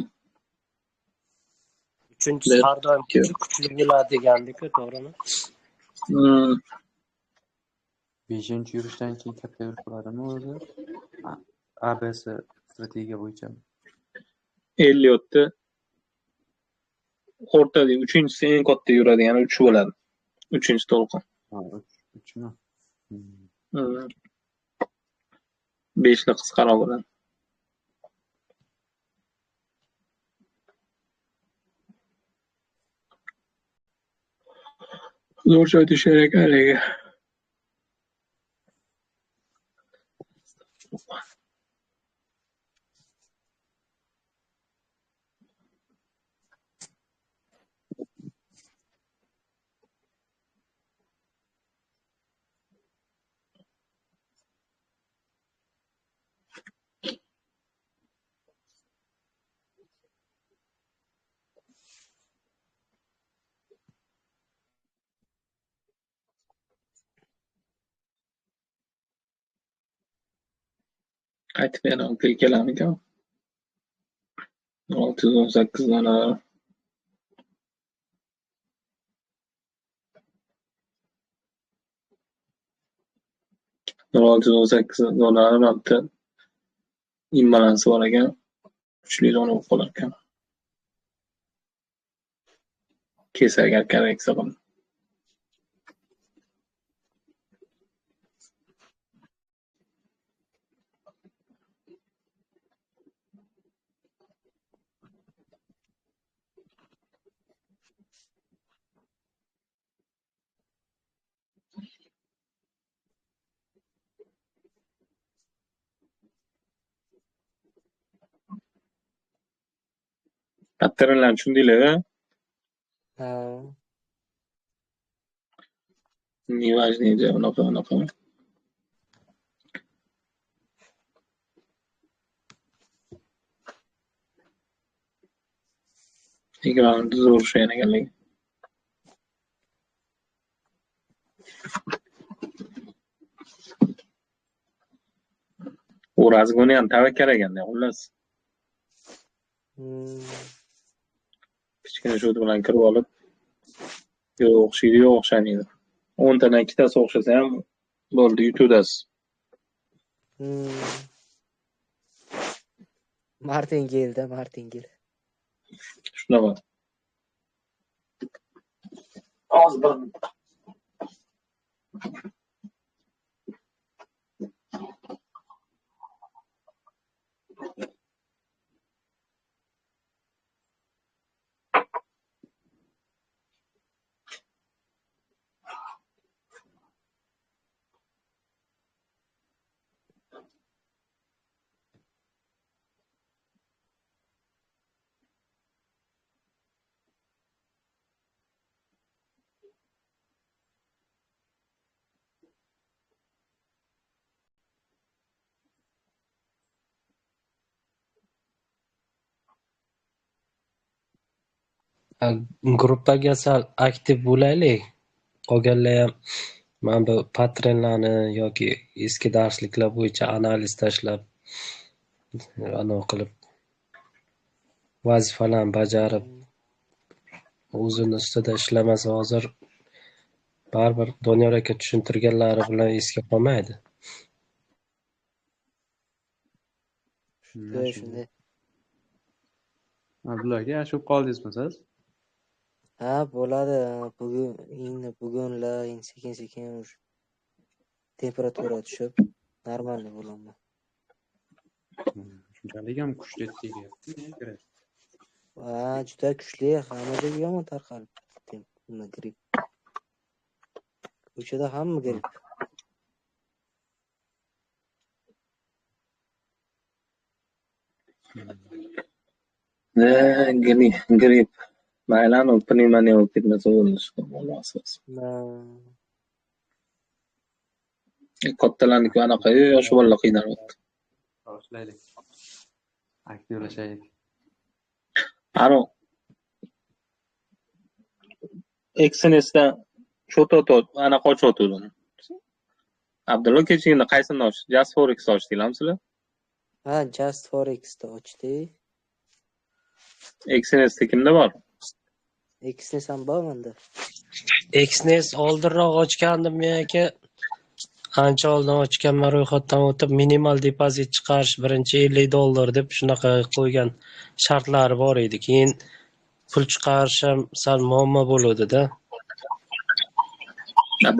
Uchinchisi har doim kuchli bo'ladi degandik-ku, to'g'rimi? 5 yurishdan keyin katta yurish bo'ladimi o'zi? ABC strategiya bo'yicha. Elliotda o'rtada uchinchisi eng katta yuradi, ya'ni 3 bo'ladi. 3 to'lqin. Ha, 3mi? 5li qisqaroq bo'ladi. Zo'r joy tushar ekan haligi. Qaytib yana oltiga kelarmikan? 618 dona. Nol 618 dollar bitta imbalansi bor ekan. Kuchli zona bo'lib qolar ekan. Kelsa agar korreksiya qilib. Patternlarni tushundinglar-a? Ha. Неважно, unaqa unaqa. Ekranni zo'r ushlagan ekanligi. U razgoni ham tavakkal ekanda, xullas. Kichkina shot bilan kirib olib, yo'q o'xshaydi, yo'q o'xshamaydi. 10 tadan ikkitasi o'xshasa ham bo'ldi, yutuvdasiz. Martingale-da, martingale. Shunaqa. Hozir bir Gruppaga sal aktiv bo'laylik. Qolganlar ham mana bu patronlarni yoki eski darsliklar bo'yicha analiz tashlab, anavi qilib, vazifalarni bajarib, o'zini ustida ishlamasa hozir baribir Doniyor aka tushuntirganlari bilan esga qolmaydi. Shunday, shunday. Abdulla aka, yaxshi bo'lib qoldingizmi siz? Ha, bo'ladi. Bugun endi bugunla endi sekin-sekin temperatura tushib, normalniy bo'laman. Shunchalik ham kuchli tegyapti, kerak. Ha, juda kuchli, hamma joyga yomon tarqalib ketdi gripp. Ko'chada hamma gripp. Gripp. Mayli, anavi pnevmoniya bo'lib ketmasa bo'ldi. Kattalarniki anaqa, yosh bolalar qiynalyapti. Boshlaylik. Aktivlashaylik. Anu Exnessdan cho'to anaqa ochyotgandim. Abdulla kechagina qaysini ochdi? Just Forex ochdinglarmi sizlar? Ha, Just Forex'da ochdik. Exnessda kimda bor? Exness ham bor menda. Exness oldinroq ochgandim men aka. Ancha oldin ochganman, ro'yxatdan o'tib minimal depozit chiqarish birinchi $50 deb shunaqa qo'ygan shartlari bor edi. Keyin pul chiqarish ham sal muammo bo'ladi-da.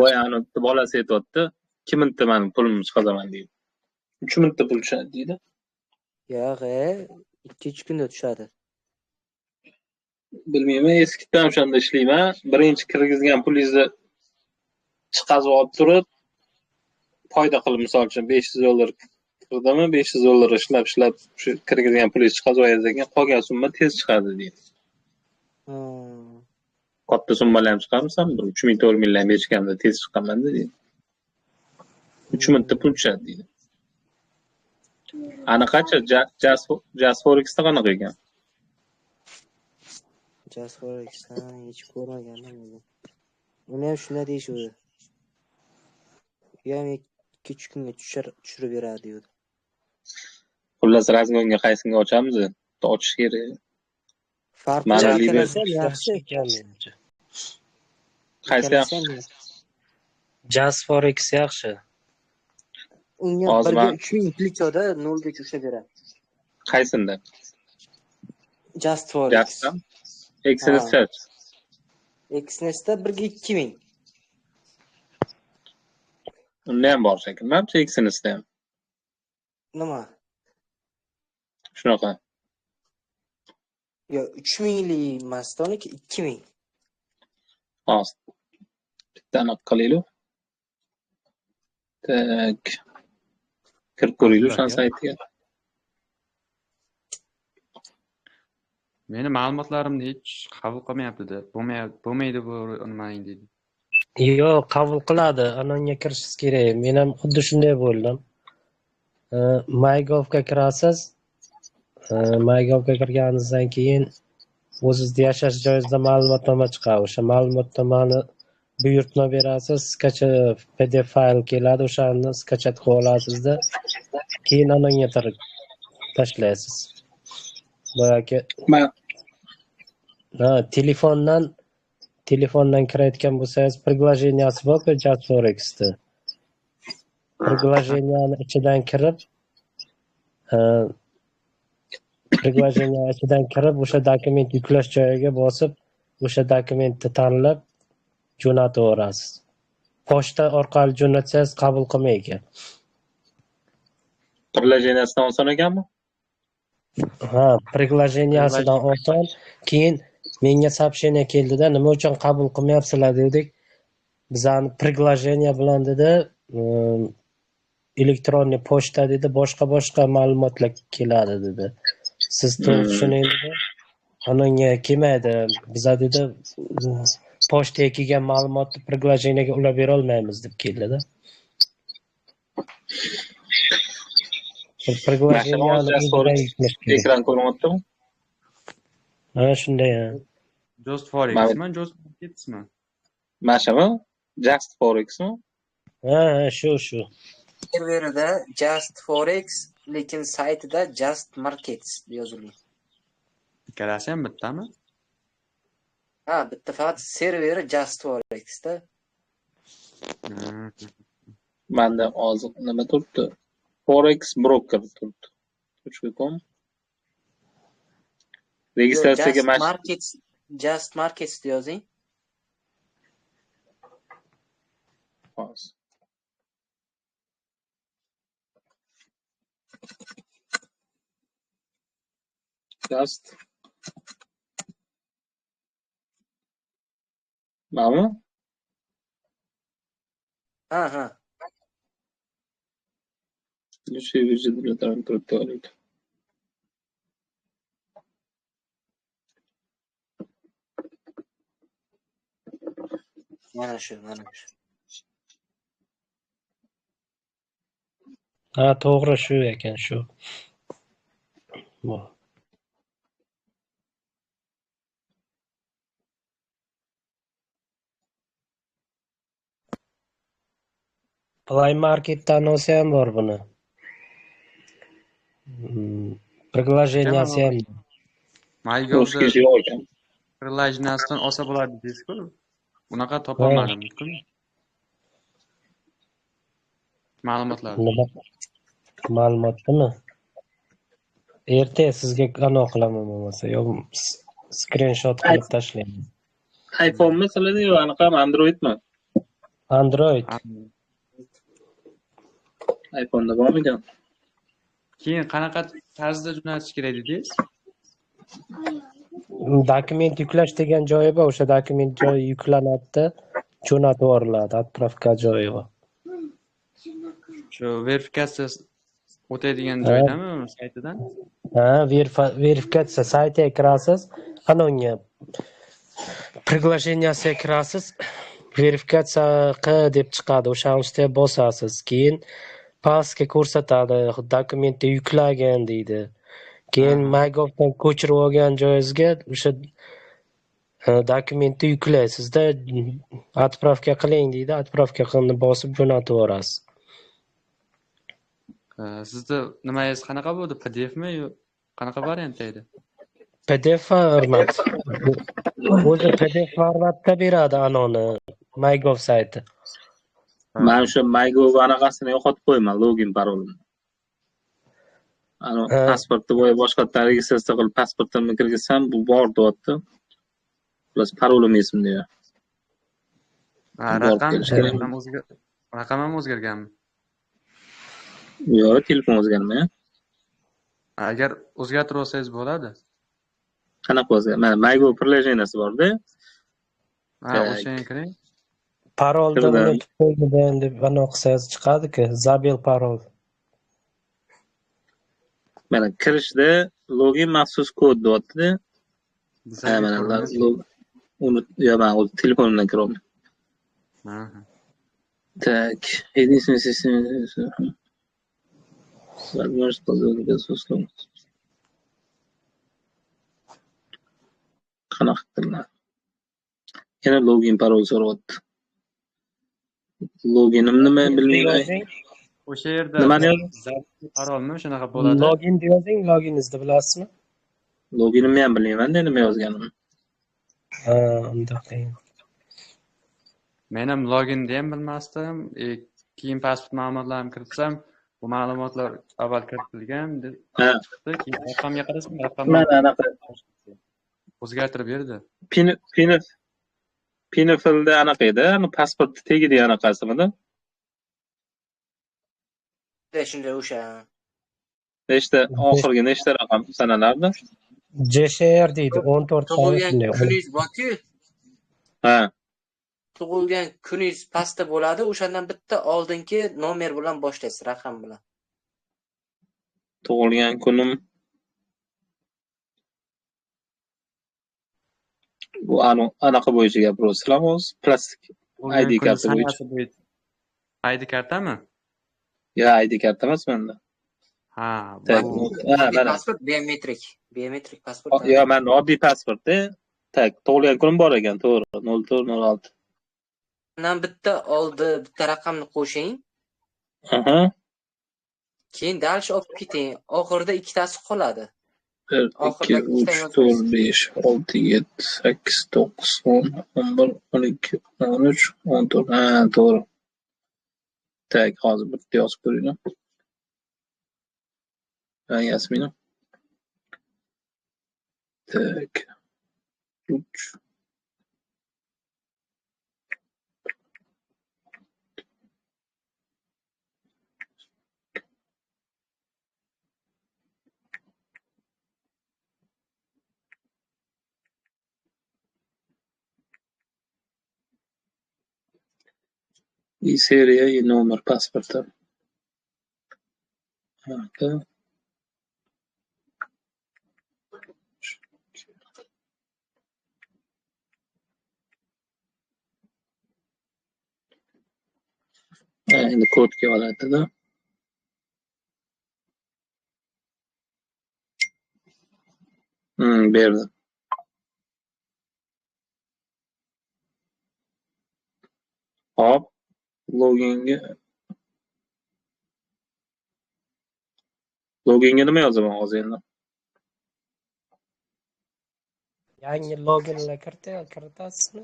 Boya ani bolasi aytyapti, 2 minutda men pulimni chiqazaman deydi. 3 minutda pul tushadi deydi. Yo'q, 2-3 kunda tushadi. Bilmayman, eskidan o'shanda ishlayman. Birinchi kirgizgan pulingizni chiqazib olib turib, foyda qilib, misol uchun $500 kirdimi, $500 ishlab shu kirgizgan pulingizni chiqazib olganingizdan keyin qolgan summa tez chiqadi deydi. Katta summalar ham chiqarmisam, bir 3000 4000 ham berishganda tez chiqaman-da deydi. 3 minutda pul tushadi deydi. Anaqacha Just Forex'da qanaqa ekan? Just Forex'dan hech ko'rmaganman o'zim. Uni ham shunday deyishuvdi. U ham 2-3 kunga tushirib beradi deydi. Xullas, razgonga qaysinga ochamiz? Ochish kerak. Farqi yaxshi ekan menimcha. Qaysi yaxshi? Just Forex yaxshi. Unga birga 3000 plichoda 0 gacha ushlab beradi. Qaysinda? Just Forex. Exness. Exnessda birga 2000. Unda ham bor shekilli. Manimcha Exnessda ham. Nima? Shunaqa. Yo, 3000lik emas-da, uniki 2000. Hozir bitta aniq qilaylik. Tak. Kirib ko'raylik o'sha saytga. Meni ma'lumotlarimni hech qabul qilmayapti-da. Bo'lmaydi bu nimaning deydi. Yo'q, qabul qiladi. Anonga kirishingiz kerak. Men ham xuddi shunday bo'ldim. MyGovga kirasiz. MyGovga kirganingizdan keyin o'zingizni yashash joyingizda ma'lumotnoma chiqadi. O'sha ma'lumotnomani buyurtma berasiz, PDF fayl keladi, o'shani skachat qilib olasizda, keyin anonga tashlaysiz. Boyagi telefondan kirayotgan bo'lsangiz, приложенияsi bor-ku Just Forex'da. Приложениeni ichidan kirib, приложение ichidan kirib, o'sha dokument yuklash joyiga bosib, o'sha dokumentni tanlab jo'nataverasiz. Pochta orqali jo'natsangiz qabul qilmay ekan. Приложениesidan oson ekanmi? Ha, приложениesidan oson. Keyin menga сообщение keldida, nima uchun qabul qilmayapsizlar dedik. Bizani приложение bilan dedi, elektronniy pochta dedi, boshqa-boshqa ma'lumotlar keladi dedi. Siz to'g'ri tushuning dedi. Anonga kelmaydi. Biza dedi, pochtaga kelgan ma'lumotni приложениеga ulab bera olmaymiz deb keldida. Ekran ko'rinyaptimi? Ha, shunday. Just Forexmi, Just Marketsmi? Mashami? Just Forexmi? Ha, shu. Serverida Just Forex, lekin saytida Just Markets yozilgan. Ikkalasi ham bittami? Ha, bitta, faqat serveri Just Forexda. Menda hozir nima turibdi? Forex broker turibdi. .com. Registratsiyaga Markets, Just Markets yozing. Hozir. Just Mami? Ha, ha. Лучшие виджеты для торговли. Mana shu, mana shu. Ha, to'g'ri shu ekan, shu. Bu. Play Marketdan olsa ham bor buni. Приложениesi ham. MyGov'da приложениesidan olsa bo'ladi deysiz-ku. Unaqa topolmadim. Ma'lumotlar. Ma'lumotmi? Erta sizga anaqa qilaman bo'lmasa, yo skrinshot qilib tashlayman. iPhone'mi sizlarda yo anaqami, Androidmi? Android. iPhone'da bormikan? Keyin qanaqa tarzda jo'natish kerak dedingiz? Dokument yuklash degan joyi bor, o'sha dokument joyi yuklanadi, jo'natib yuboriladi, отправка joyi bor. Shu verifikatsiya o'tadigan joydami, saytidan? Ha, verifikatsiya saytiga kirasiz, ana unga приложениesiga kirasiz, verifikatsiya qil deb chiqadi, o'sha ustiga bosasiz, keyin pastga ko'rsatadi, dokumentni yuklagin deydi. Keyin MyGov'dan ko'chirib olgan joyingizga o'sha dokumentni yuklaysizda, отправка qiling deydi, отправка qilni bosib jo'natib yuborasiz. Sizda nimangiz qanaqa bo'ldi? PDFmi yo qanaqa variantda edi? PDF format. O'zi PDF formatda beradi anoni MyGov sayti. Men o'sha MyGov anaqasini yo'qotib qo'yman, login parolimni. Ano pasportni boya boshqatdan registratsiya qilib pasportimni kirgizsam, bu bor deyapti. Xullas parolim esimda yo'q. Raqam ham o'zgarganmi? Yo'q, telefon o'zgarmagan. Agar o'zgartirib olsangiz bo'ladi. Qanaqa o'zgar? Mana MyGov приложениesi bor-da. Ha, o'shanga kiring. Parolni unutib qo'ydim deb ana qilsangiz chiqadi-ku, zabel parol. Mana kirishda login maxsus kod deyapti-da. Ha, mana unut, yo, men o'z telefonimdan kiryapman. Ha. Так, единственный система. Возможность пользоваться безусловно. Qanaqa qilinadi? Yana login parol so'rayapti. Loginim nima bilmayman. O'sha yerda nimani yozing? Parolmi shunaqa bo'ladi? Login yozing, loginingizni bilasizmi? Loginimni ham bilmayman-da, nima yozganimni. Ha, unda qiyin. Men ham loginni ham bilmasdim. Keyin pasport ma'lumotlarimni kiritsam, bu ma'lumotlar avval kiritilgan deb chiqdi. Keyin raqamga qarasam, raqamni Mana anaqa o'zgartirib berdi. Pinfilda anaqa edi, pasport tegidi anaqasimidi? Shunday o'sha. Nechta oxirgi nechta raqam sanalardi? JSR deydi, 14 Tug'ilgan kuningiz bor-ku. Ha. Tug'ilgan kuningiz pastda bo'ladi, o'shandan bitta oldingi nomer bilan boshlaysiz, raqam bilan. Tug'ilgan kunim bu anaqa bo'yicha gapiryapsizlar hozir, plastik ID karta bo'yicha. ID kartami? Ya, ID karta emas menda. Ha, pasport biometrik, biometrik pasport. Yo, menda oddiy pasportda. Tak, tug'ilgan kunim bor ekan, to'g'ri, 04/06. Undan bitta oldi, bitta raqamni qo'shing. Aha. Keyin dalish olib keting. Oxirida ikkitasi qoladi. 1 2 3 4 5 6 7 8 9 10 11 12 13 14. Ha, to'g'ri. Tak, hozir bitta yozib ko'ringlar. Ha, Yasmina. Tak. 3 И серия, и номер паспорта. Aka. Endi kod keladida. Berdi. Hop, loginga nima yozaman hozir endi? Yangi loginlar kiritasizmi?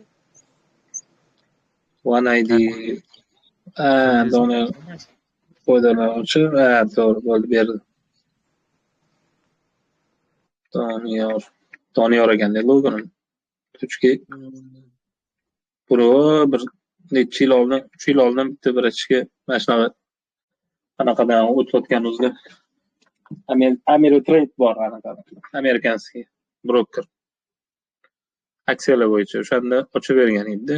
One ID. Dona foydalanuvchi, to'g'ri, bo'ldi, berdi. Doniyor ekanda loginim. Chunki buni bir necha yil oldin, 3 yil oldin bitta vrachga mana shunaqa anaqadan o'tayotganimizda Ameritrade bor anaqa, amerikanskiy broker. Aksiyalar bo'yicha o'shanda ochib bergan edi.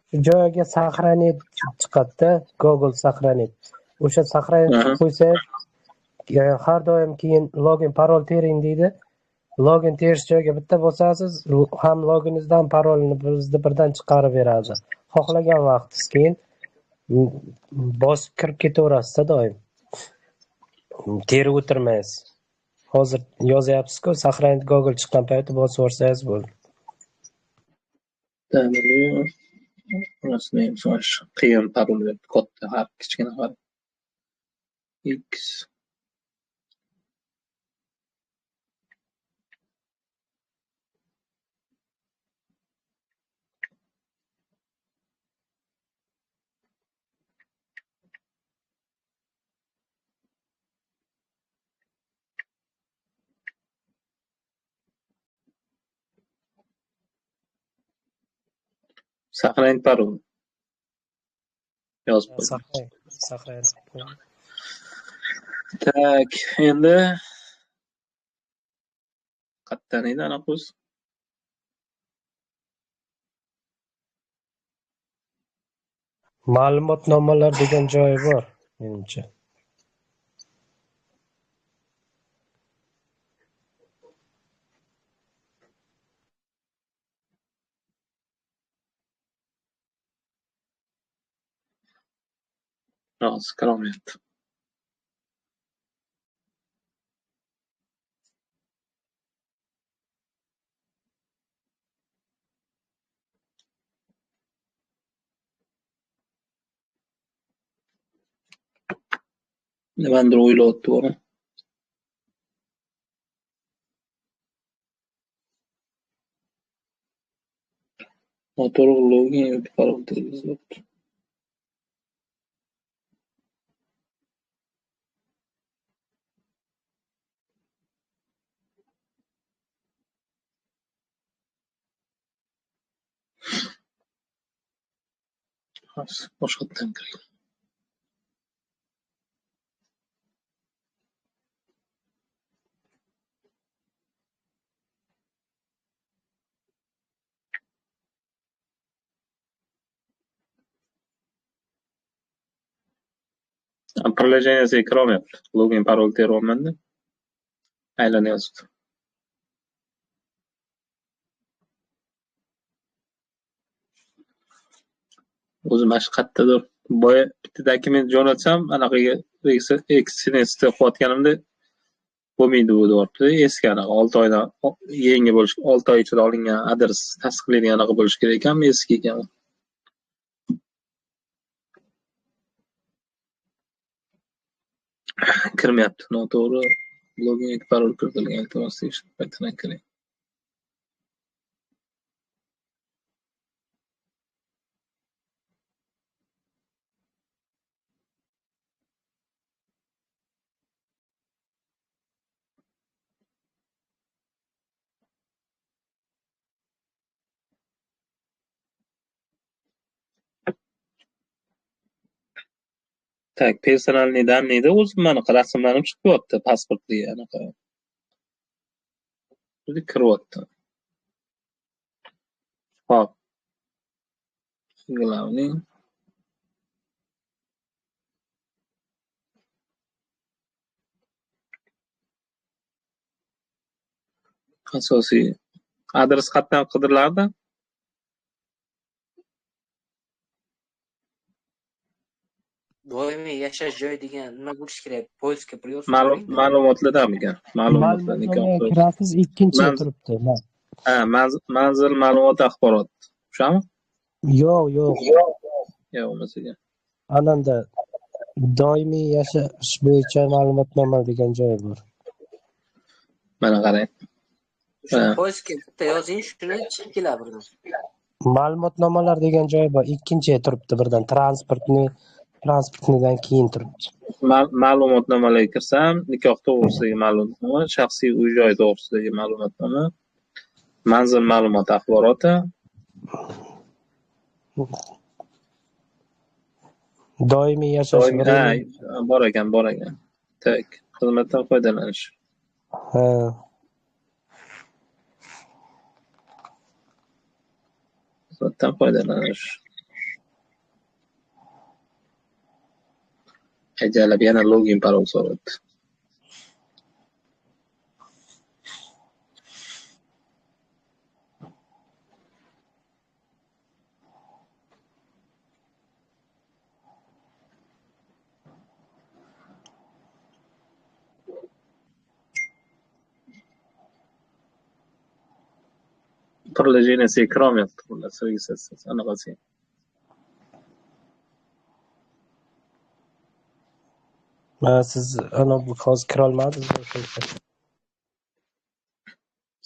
Shu joyga sahranit chiqadi-da, Google sahranit. O'sha sahranit qo'ysangiz, har doim keyin login parol tering deydi. Login terish joyiga bitta bosasiz, ham loginingizdan parolini bizni birdan chiqarib beradi. Xohlagan vaqtingiz keyin bosib kirib ketaverasiz-da doim. Terib o'tirmaysiz. Hozir yozyapsiz-ku, sahranit Google chiqqan payti bosib yuborsangiz bo'ldi. Qiyin parol berdi, katta harf, kichkina harf. X Saqlang parol. Yozib qo'ying. Saqlang. Tak, endi qayerdan edi anaqa o'zi? Ma'lumotnomalar degan joyi bor, menimcha. Hozir kirolmayapti. Nimadir o'ylayapti bolam. Noto'g'ri login yoki parol tergizyapti. Hozir boshqatdan kiring. Приложение siga kirolmayapti. Login parol teryapman-da. Aylanyapti. O'zi mana shu qayerdadir. Boya bitta dokument jo'natsam, anaqaga Exnessda qilayotganimda bo'lmaydi bu deyapti. Eski anaqa 6 oydan yangi bo'lish, 6 oy ichida olingan adres tasdiqlaydigan anaqa bo'lishi kerak ekanmi, eski ekanmi? Kirmayapti. Noto'g'ri login yoki parol kiritilgan, iltimos tekshirib qaytadan kiring. Так, personalniy danныйda o'zi mana rasmlarim chiqib yotdi, pasportli anaqa. O'zi kiryapti. Hop. Главный. Asosiy adres qayerdan qidirilardi? Doimiy yashash joyi degan nima bo'lishi kerak? Poyezga bir yo'l Ma'lumotlardamikan? Ma'lumotlar kirasiz, ikkinchi turibdi. Ha, manzil ma'lumot axborot. O'shami? Yo'q, yo'q. Yo'q, bo'lmasa ekan. Ananda doimiy yashash bo'yicha ma'lumotnoma degan joyi bor. Mana qarang. Poyezga bitta yozing, shuni chiqib keladi birdan. Ma'lumotnomalar degan joyi bor, ikkinchi turibdi birdan. Transportnidan keyin turibdi. Ma'lumotnomalarga kirsam, nikoh to'g'risidagi ma'lumotnoma, shaxsiy uy-joy to'g'risidagi ma'lumotnoma, manzil ma'lumot axboroti, doimiy yashash bor ekan, bor ekan. Tak, xizmatdan foydalanish. Ha. Xizmatdan foydalanish. Ajalab yana login parol so'radi. Приложение siga kirolmayapti, xullas, registratsiya anaqasi. Siz ana bu hozir kirolmadingiz o'sha.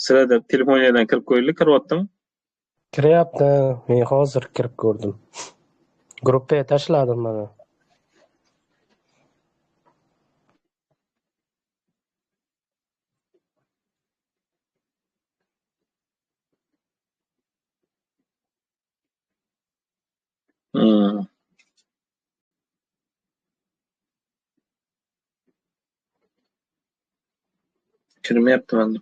Sizlarda telefonlardan kirib qo'yildi, kiryaptimi? Kiryapti. Men hozir kirib ko'rdim. Gruppaga tashladim mana. Kirmayapti menda.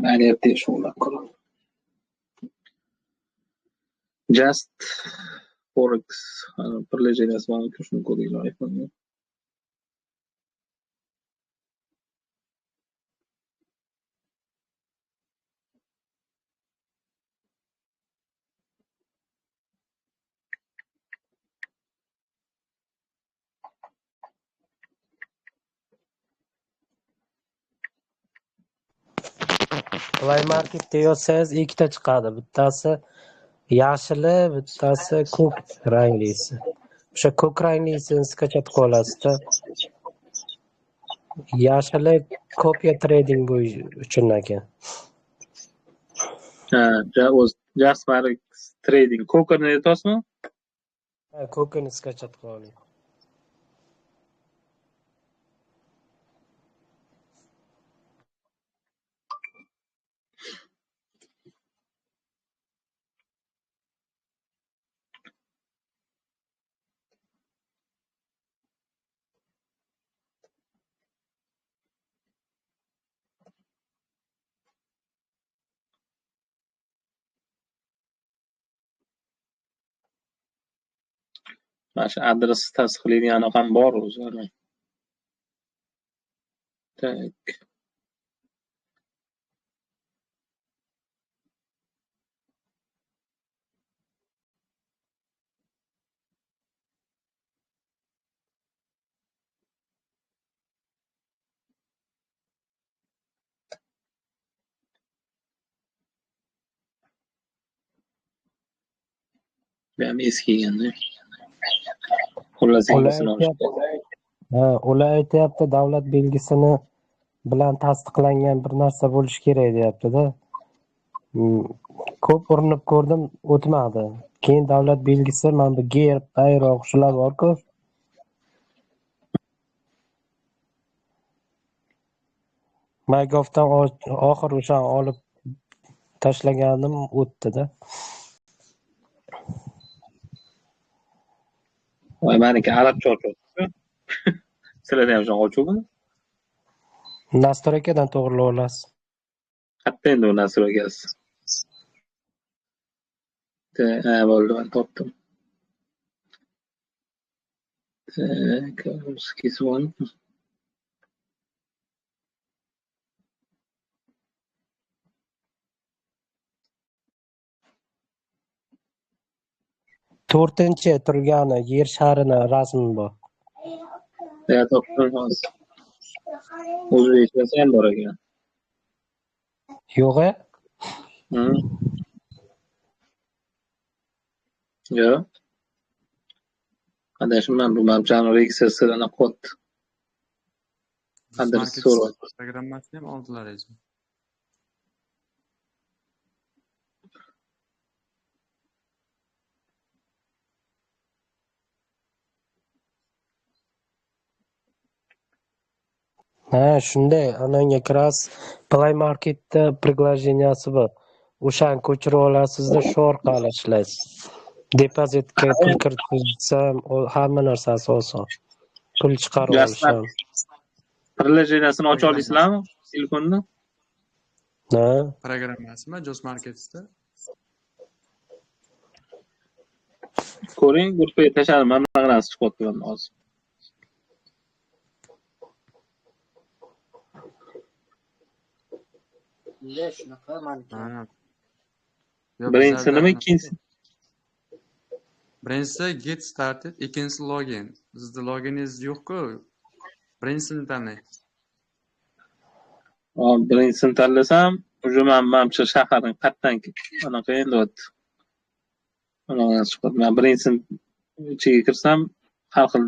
Mayli, ertaga shug'ullanib ko'raman. Just Forex приложение si bormi, shuni ko'ringlar iPhone'ga. Play Marketda yozsangiz ikkita chiqadi. Bittasi yashili, bittasi ko'k ranglisi. O'sha ko'k ranglisini skachat qilib olasizda. Yashili kopiya trading uchun ekan. Ha, o'z Just Forex Trading. Kokerni aytyapsizmi? Ha, Kokerni skachat qilib oling. Mana shu adres tasdiqlaydigan anaqam bor o'zi. Tak. Bu ham eski ekanda. Xullas, ular aytyapti, davlat belgisini bilan tasdiqlangan bir narsa bo'lishi kerak deyapti-da. Ko'p urinib ko'rdim, o'tmadi. Keyin davlat belgisi mana bu gerb, bayroq shular bor-ku. MyGov'dan oxir o'shani olib tashlaganim o'tdi-da. Voy, meniki arabcha ochyapti. Sizlarda ham shunaqa ochuvmi? Nastur akadan to'g'rilab olasiz. Qayerda endi u Nastur akasi? Ha, bo'ldi, men topdim. Tak, русский звон. To'rtinchi turgani yer sharini rasmi bor. Ya, topdim hozir. O'zbekchasi ham bor ekan. Yo'q-a? Yo'q. Adashimman, bu manimcha registratsiyadan anaqa qilyapti. Adres so'rayapti. Programmasini ham oldilaringizmi? Ha, shunday, ananga kirasiz, Play Marketda приложенияsi bor. O'shani ko'chirib olasizda, shu orqali ishlaysiz. Depozitga pul kiritsa ham hamma narsasi oson. Pul chiqarib olish ham. Приложениясini ocha olasizlarmi telefonda? Ha. Programmasimi Just Market'da? Ko'ring, gruppaga tashladim, mana bunaqa narsa chiqyapti menda hozir. Shunaqa maniki. Birinchisi nima, ikkinchisi? Birinchisi get started, ikkinchisi login. Sizda loginingiz yo'q-ku. Birinchisini tanlang. Hop, birinchisini tanlasam, уже manimcha shaharning qayerdan anaqa endi o'tdi. Anaqa chiqadi. Men birinchisini ichiga kirsam, har xil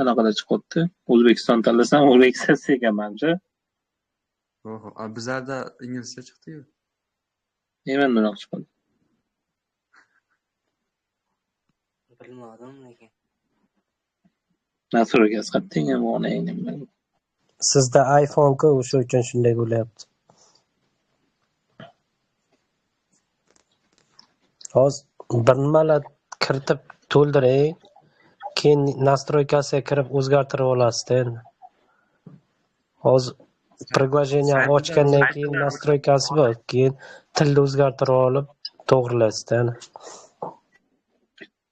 anaqalar chiqyapti. O'zbekiston tanlasam, O'zbekiston ekan manimcha. Oho, bizlarda inglizcha chiqdi-yu. Nima bunaqa chiqadi? Bilmadim lekin. Nasur akasi qayerda bu onangni? Sizda iPhone-ku, o'sha uchun shunday bo'lyapti. Hozir bir nimalar kiritib to'ldiring, keyin nastroykasiga kirib o'zgartirib olasiz endi. Hozir приложение ochgandan keyin nastroykasi bor, keyin tilni o'zgartirib olib to'g'rilaysiz endi.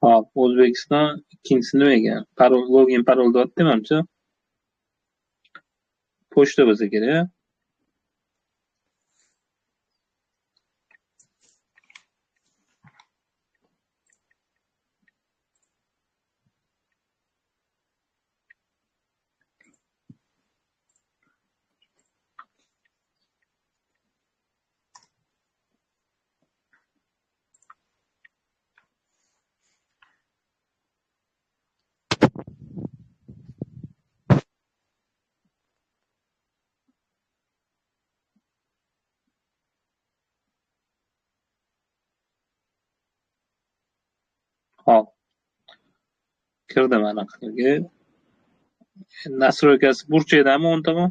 Hop, O'zbekiston ikkinchisi nima ekan? Parol, login parol deyapti manimcha. Pochta bo'lsa kerak. Hop. Kirdim anaqaga. Настройкasi burchakdami, o'ng tomon?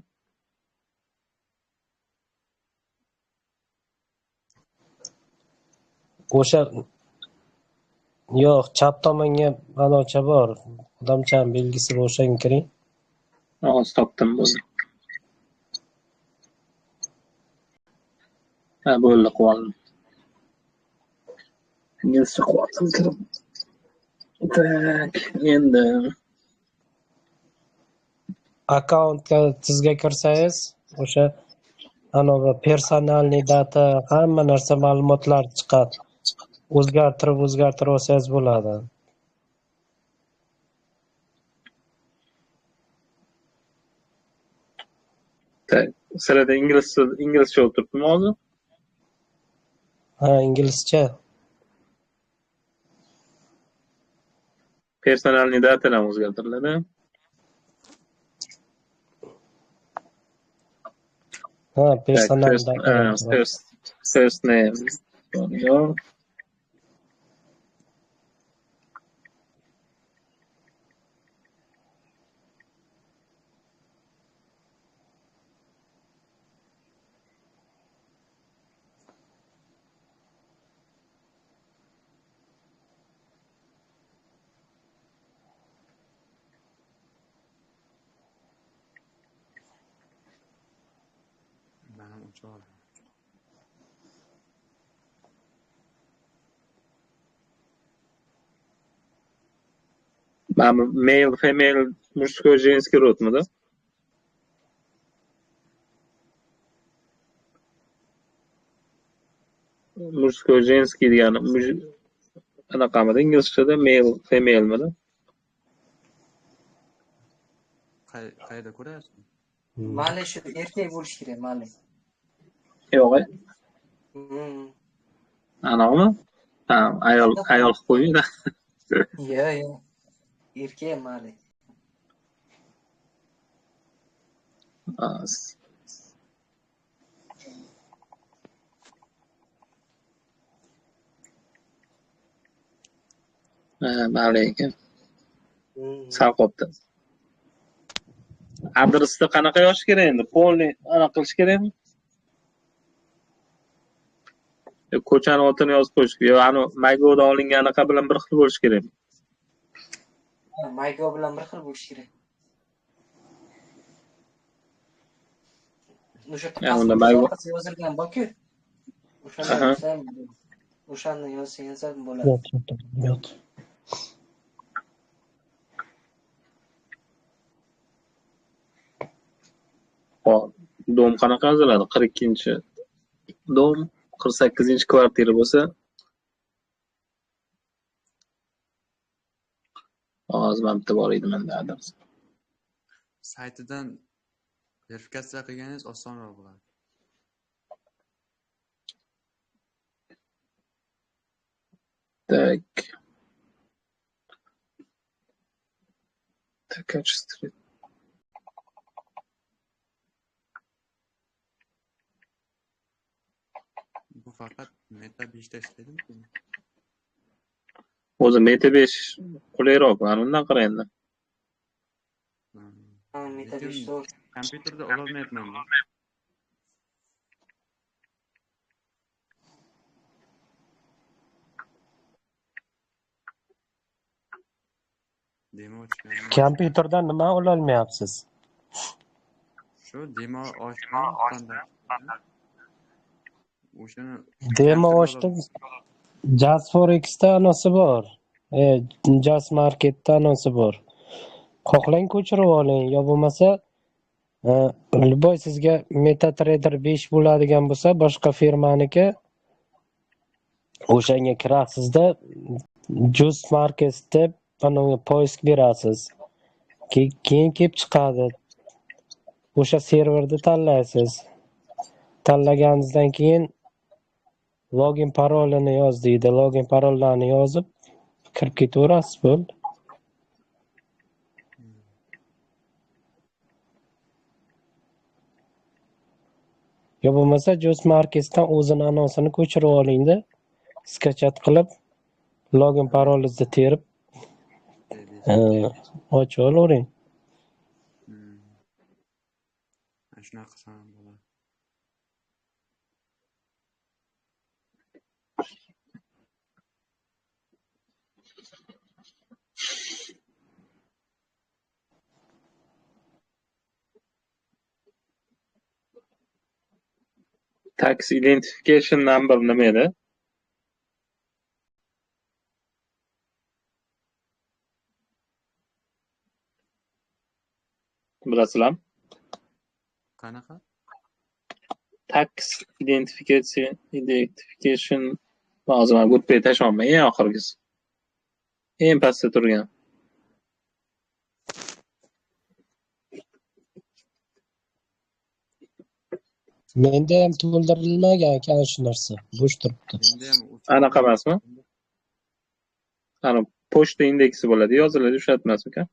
O'sha yo'q, chap tomonga manocha bor. Odamchani belgisi bor, o'shanga kiring. Hozir topdim bo'ldi. Ha, bo'ldi, qilib oldim. Inglizcha qilib oldim, kirib. Tak, endi akkauntga sizga kirsangiz, o'sha anavi personalniy data, hamma narsa ma'lumotlar chiqadi. O'zgartirib olsangiz bo'ladi. Tak, sizlarda inglizcha o'tiribdimi hozir? Ha, inglizcha. Personalniy datalar o'zgartiriladi. Ha, personal data. First name. Yo'q. Male, female, мужской, женский род mi, да? Мужской, женский degani anaqamidi inglizchada male, female midi? Qayerda ko'ryapsiz? Male shu erkak bo'lishi kerak, male. Yo'q. Anaqami? Ha, ayol qilib qo'ying-da. Yo'q, yo'q. Erkak male. Male ekan. Sal qopti. Adresni qanaqa yozish kerak endi? Polni anaqa qilish kerakmi? Ko'chani otini yozib qo'yish kerak. Yo, ani Maygo'dan olingan anaqa bilan bir xil bo'lishi kerakmi? Maygo bilan bir xil bo'lishi kerak. O'sha pasport yozilgan bor-ku. O'shani yozsangiz ham bo'ladi. Yo'q. Xo'p, dom qanaqa yoziladi? 42-chi dom, 48-chi kvartira bo'lsa, hozir men bitta bor edi menda adres. Saytidan verifikatsiya qilganingiz osonroq bo'ladi. Так. Так, street. Bu faqat Meta 5 da ishlaydimi? O'zi Meta 5 qulayroq, mana undan qara endi. Ha, Meta 5 zo'r. Kompyuterda ololmayapman. Demo ochgan. Kompyuterdan nima ololmayapsiz? Shu demo ochdim. O'shani demo ochdim. Just Forex'da anasi bor. Just Market'da anasi bor. Xohlang ko'chirib oling, yo bo'lmasa любой sizga MetaTrader 5 bo'ladigan bo'lsa, boshqa firmaniki, o'shanga kirasizda Just Market deb ana poisk berasiz. Keyin kelib chiqadi. O'sha serverni tanlaysiz. Tanlaganingizdan keyin login parolini yoz deydi. Login parollarni yozib kirib ketaverasiz, bo'ldi. Yo bo'lmasa Just Market'dan o'zini anonsini ko'chirib olingda, skachat qilib Login parolingizni terib ochib olavering. Shunaqa qilsam bo'ladi. Tax identification number nima edi? Bilasizlarmi? Qanaqa? Tax identification hozir man gruppaga tashlayapman, eng oxirgisi. Eng pastda turgan. Menda ham to'ldirilmagan ekan shu narsa. Bo'sh turibdi. Anaqa emasmi? Ana pochta indeksi bo'ladi, yoziladi, ushlatmasmikan?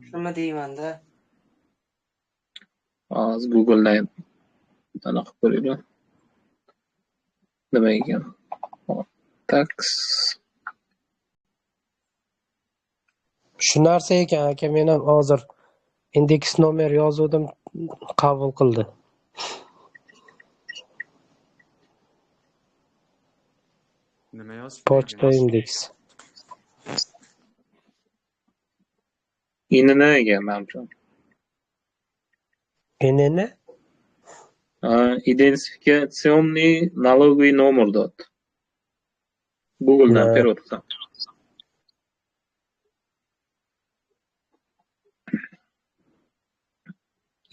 Shuni deyman-da. Hozir Google'dan anaqa qilib ko'ringlar. Nima ekan? Tax shu narsa ekan aka, men ham hozir indeks nomer yozuvdim, qabul qildi. Nima yozib? Pochta indeks. INN ekan manimcha. INN? Identifikatsioniy налоговый номер dot. Google'dan перевод qilsam.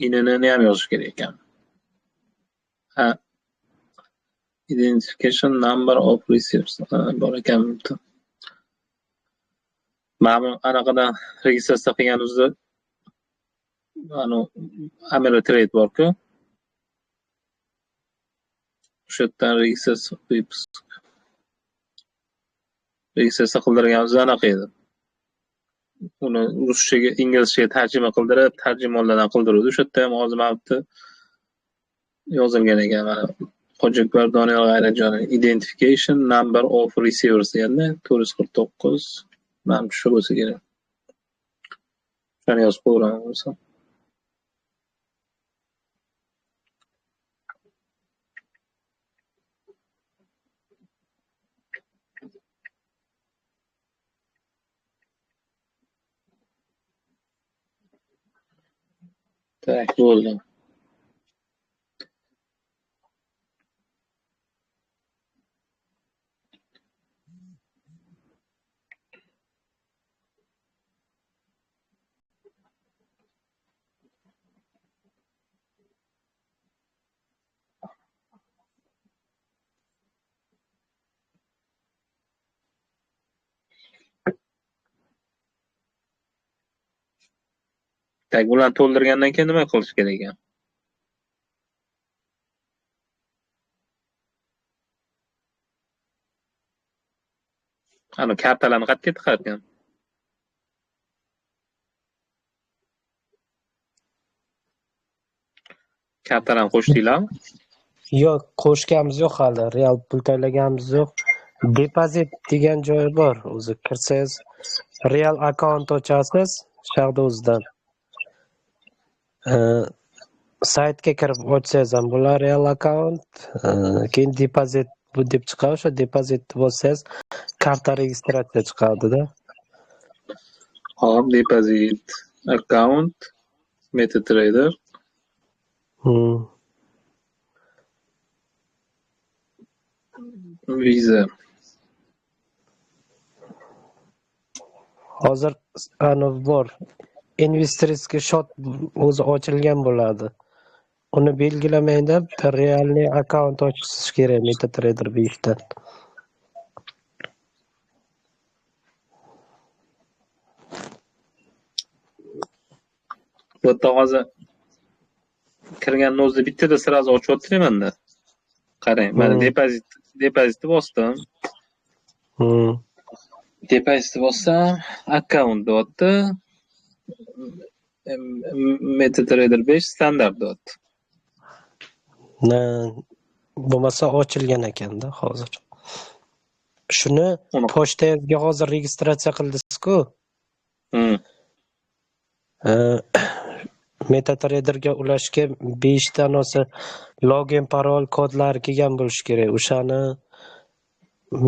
INNni ham yozish kerak ekan. Ha. Identification number of receipts bor ekan bitta. Mana bu anaqadan registratsiya qilganimizda ana Ameritrade bor-ku. O'sha yerdan registratsiya qilib registratsiya qildirganimizda anaqa edi. Uni ruschaga, inglizchaga tarjima qildirib, tarjimonlardan qildiruvdi. O'sha yerda ham hozir mana bu yozilgan ekan, mana Hojiakbar Doniyor G'ayratjonov identification number of receivers deganda 449, mana shu bo'lsa kerak. Shuni yozib qo'yaman bo'lsa. Tak, bo'ldi. Tak, ularni to'ldirgandan keyin nima qilish kerak ekan? Ana kartalarni qayerga tiqar ekan? Kartalarni qo'shdinglarmi? Yo'q, qo'shganimiz yo'q hali. Real pul taylaganimiz yo'q. Depozit degan joyi bor. O'zi kirsangiz, real akkaunt ochasiz, shahda o'zidan. Saytga kirib ochsangiz ham bo'lar real akkaunt, keyin depozit bu deb chiqadi, o'sha depozit bossangiz karta registratsiya chiqadida. Hop, depozit akkaunt MetaTrader. Visa. Hozir anavi bor. Investorskiy shot o'zi ochilgan bo'ladi. Uni belgilamaydi, realniy akkaunt ochish kerak MetaTrader 5 dan. Bu yerda hozir kirganni o'zida bittada sразу ochyapti menda. Qarang, mana depozitni bosdim. Depozitni bossam, akkaunt deyapti. MetaTrader 5 standart deyapti. Bo'lmasa ochilgan ekanda hozir. Shuni pochtangizga hozir registratsiya qildingiz-ku. MetaTraderga ulashga 5 ta nosa login, parol kodlari kelgan bo'lishi kerak. O'shani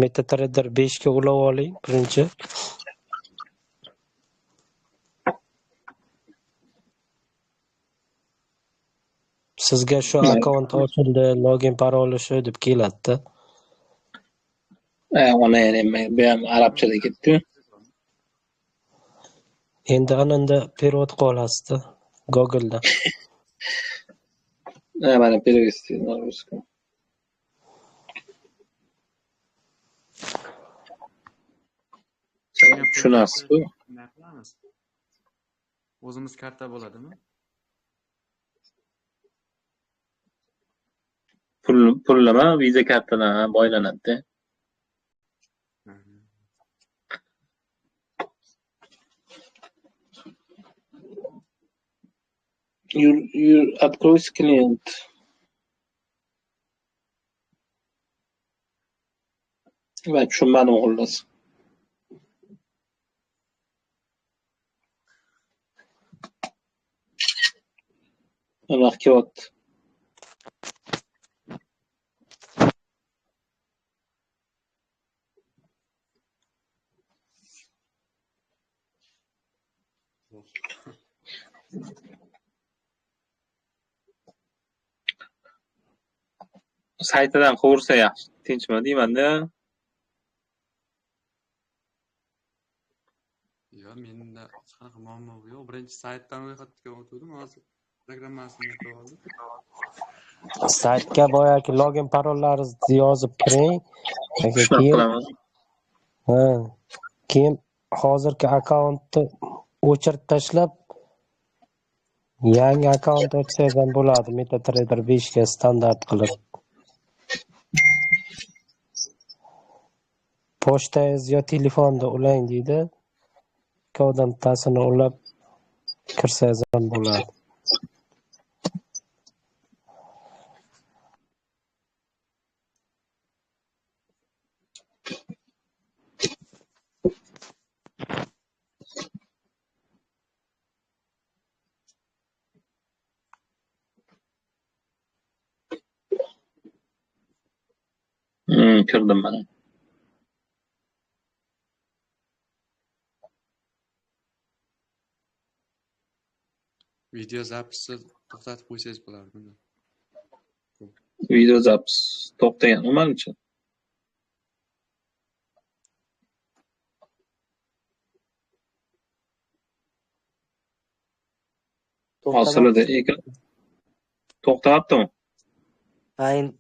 MetaTrader 5 ga ulab oling birinchi. Sizga shu akkaunt ochildi, login paroli shu deb keladi-da. Ona bu ham arabchada ketdi. Endi ananda perevod qila olasizda Google'da. Mana перевести на русском. Tushunasiz-ku. O'zimiz karta bo'ladimi? Pullama Visa kartadan boylanadi. You откройся клиент. Va tushunmadim xullas. Nima kelyapti? Saytidan qovursa yaxshi, tinchmi deyman-da. Yo'q, menda hech qanaqa muammo yo'q. Birinchi saytdan ro'yxatga o'tdim, hozir programmasini yutib oldim. Saytga boyagi login parollaringizni yozib kiring. Keyin keyin hozirgi akkauntni o'chirib tashlab yangi akkaunt ochsangiz ham bo'ladi MetaTrader 5 ga standart qilib. Pochtangiz yo telefonda ulang deydi. Ikkovidan bittasini ulab kirsangiz ham bo'ladi. Kirdim mana. Video zapisni to'xtatib qo'ysangiz bo'lardi. Video zapis to'xtagan, manimcha. Hozirda to'xtayaptimi? Ha, endi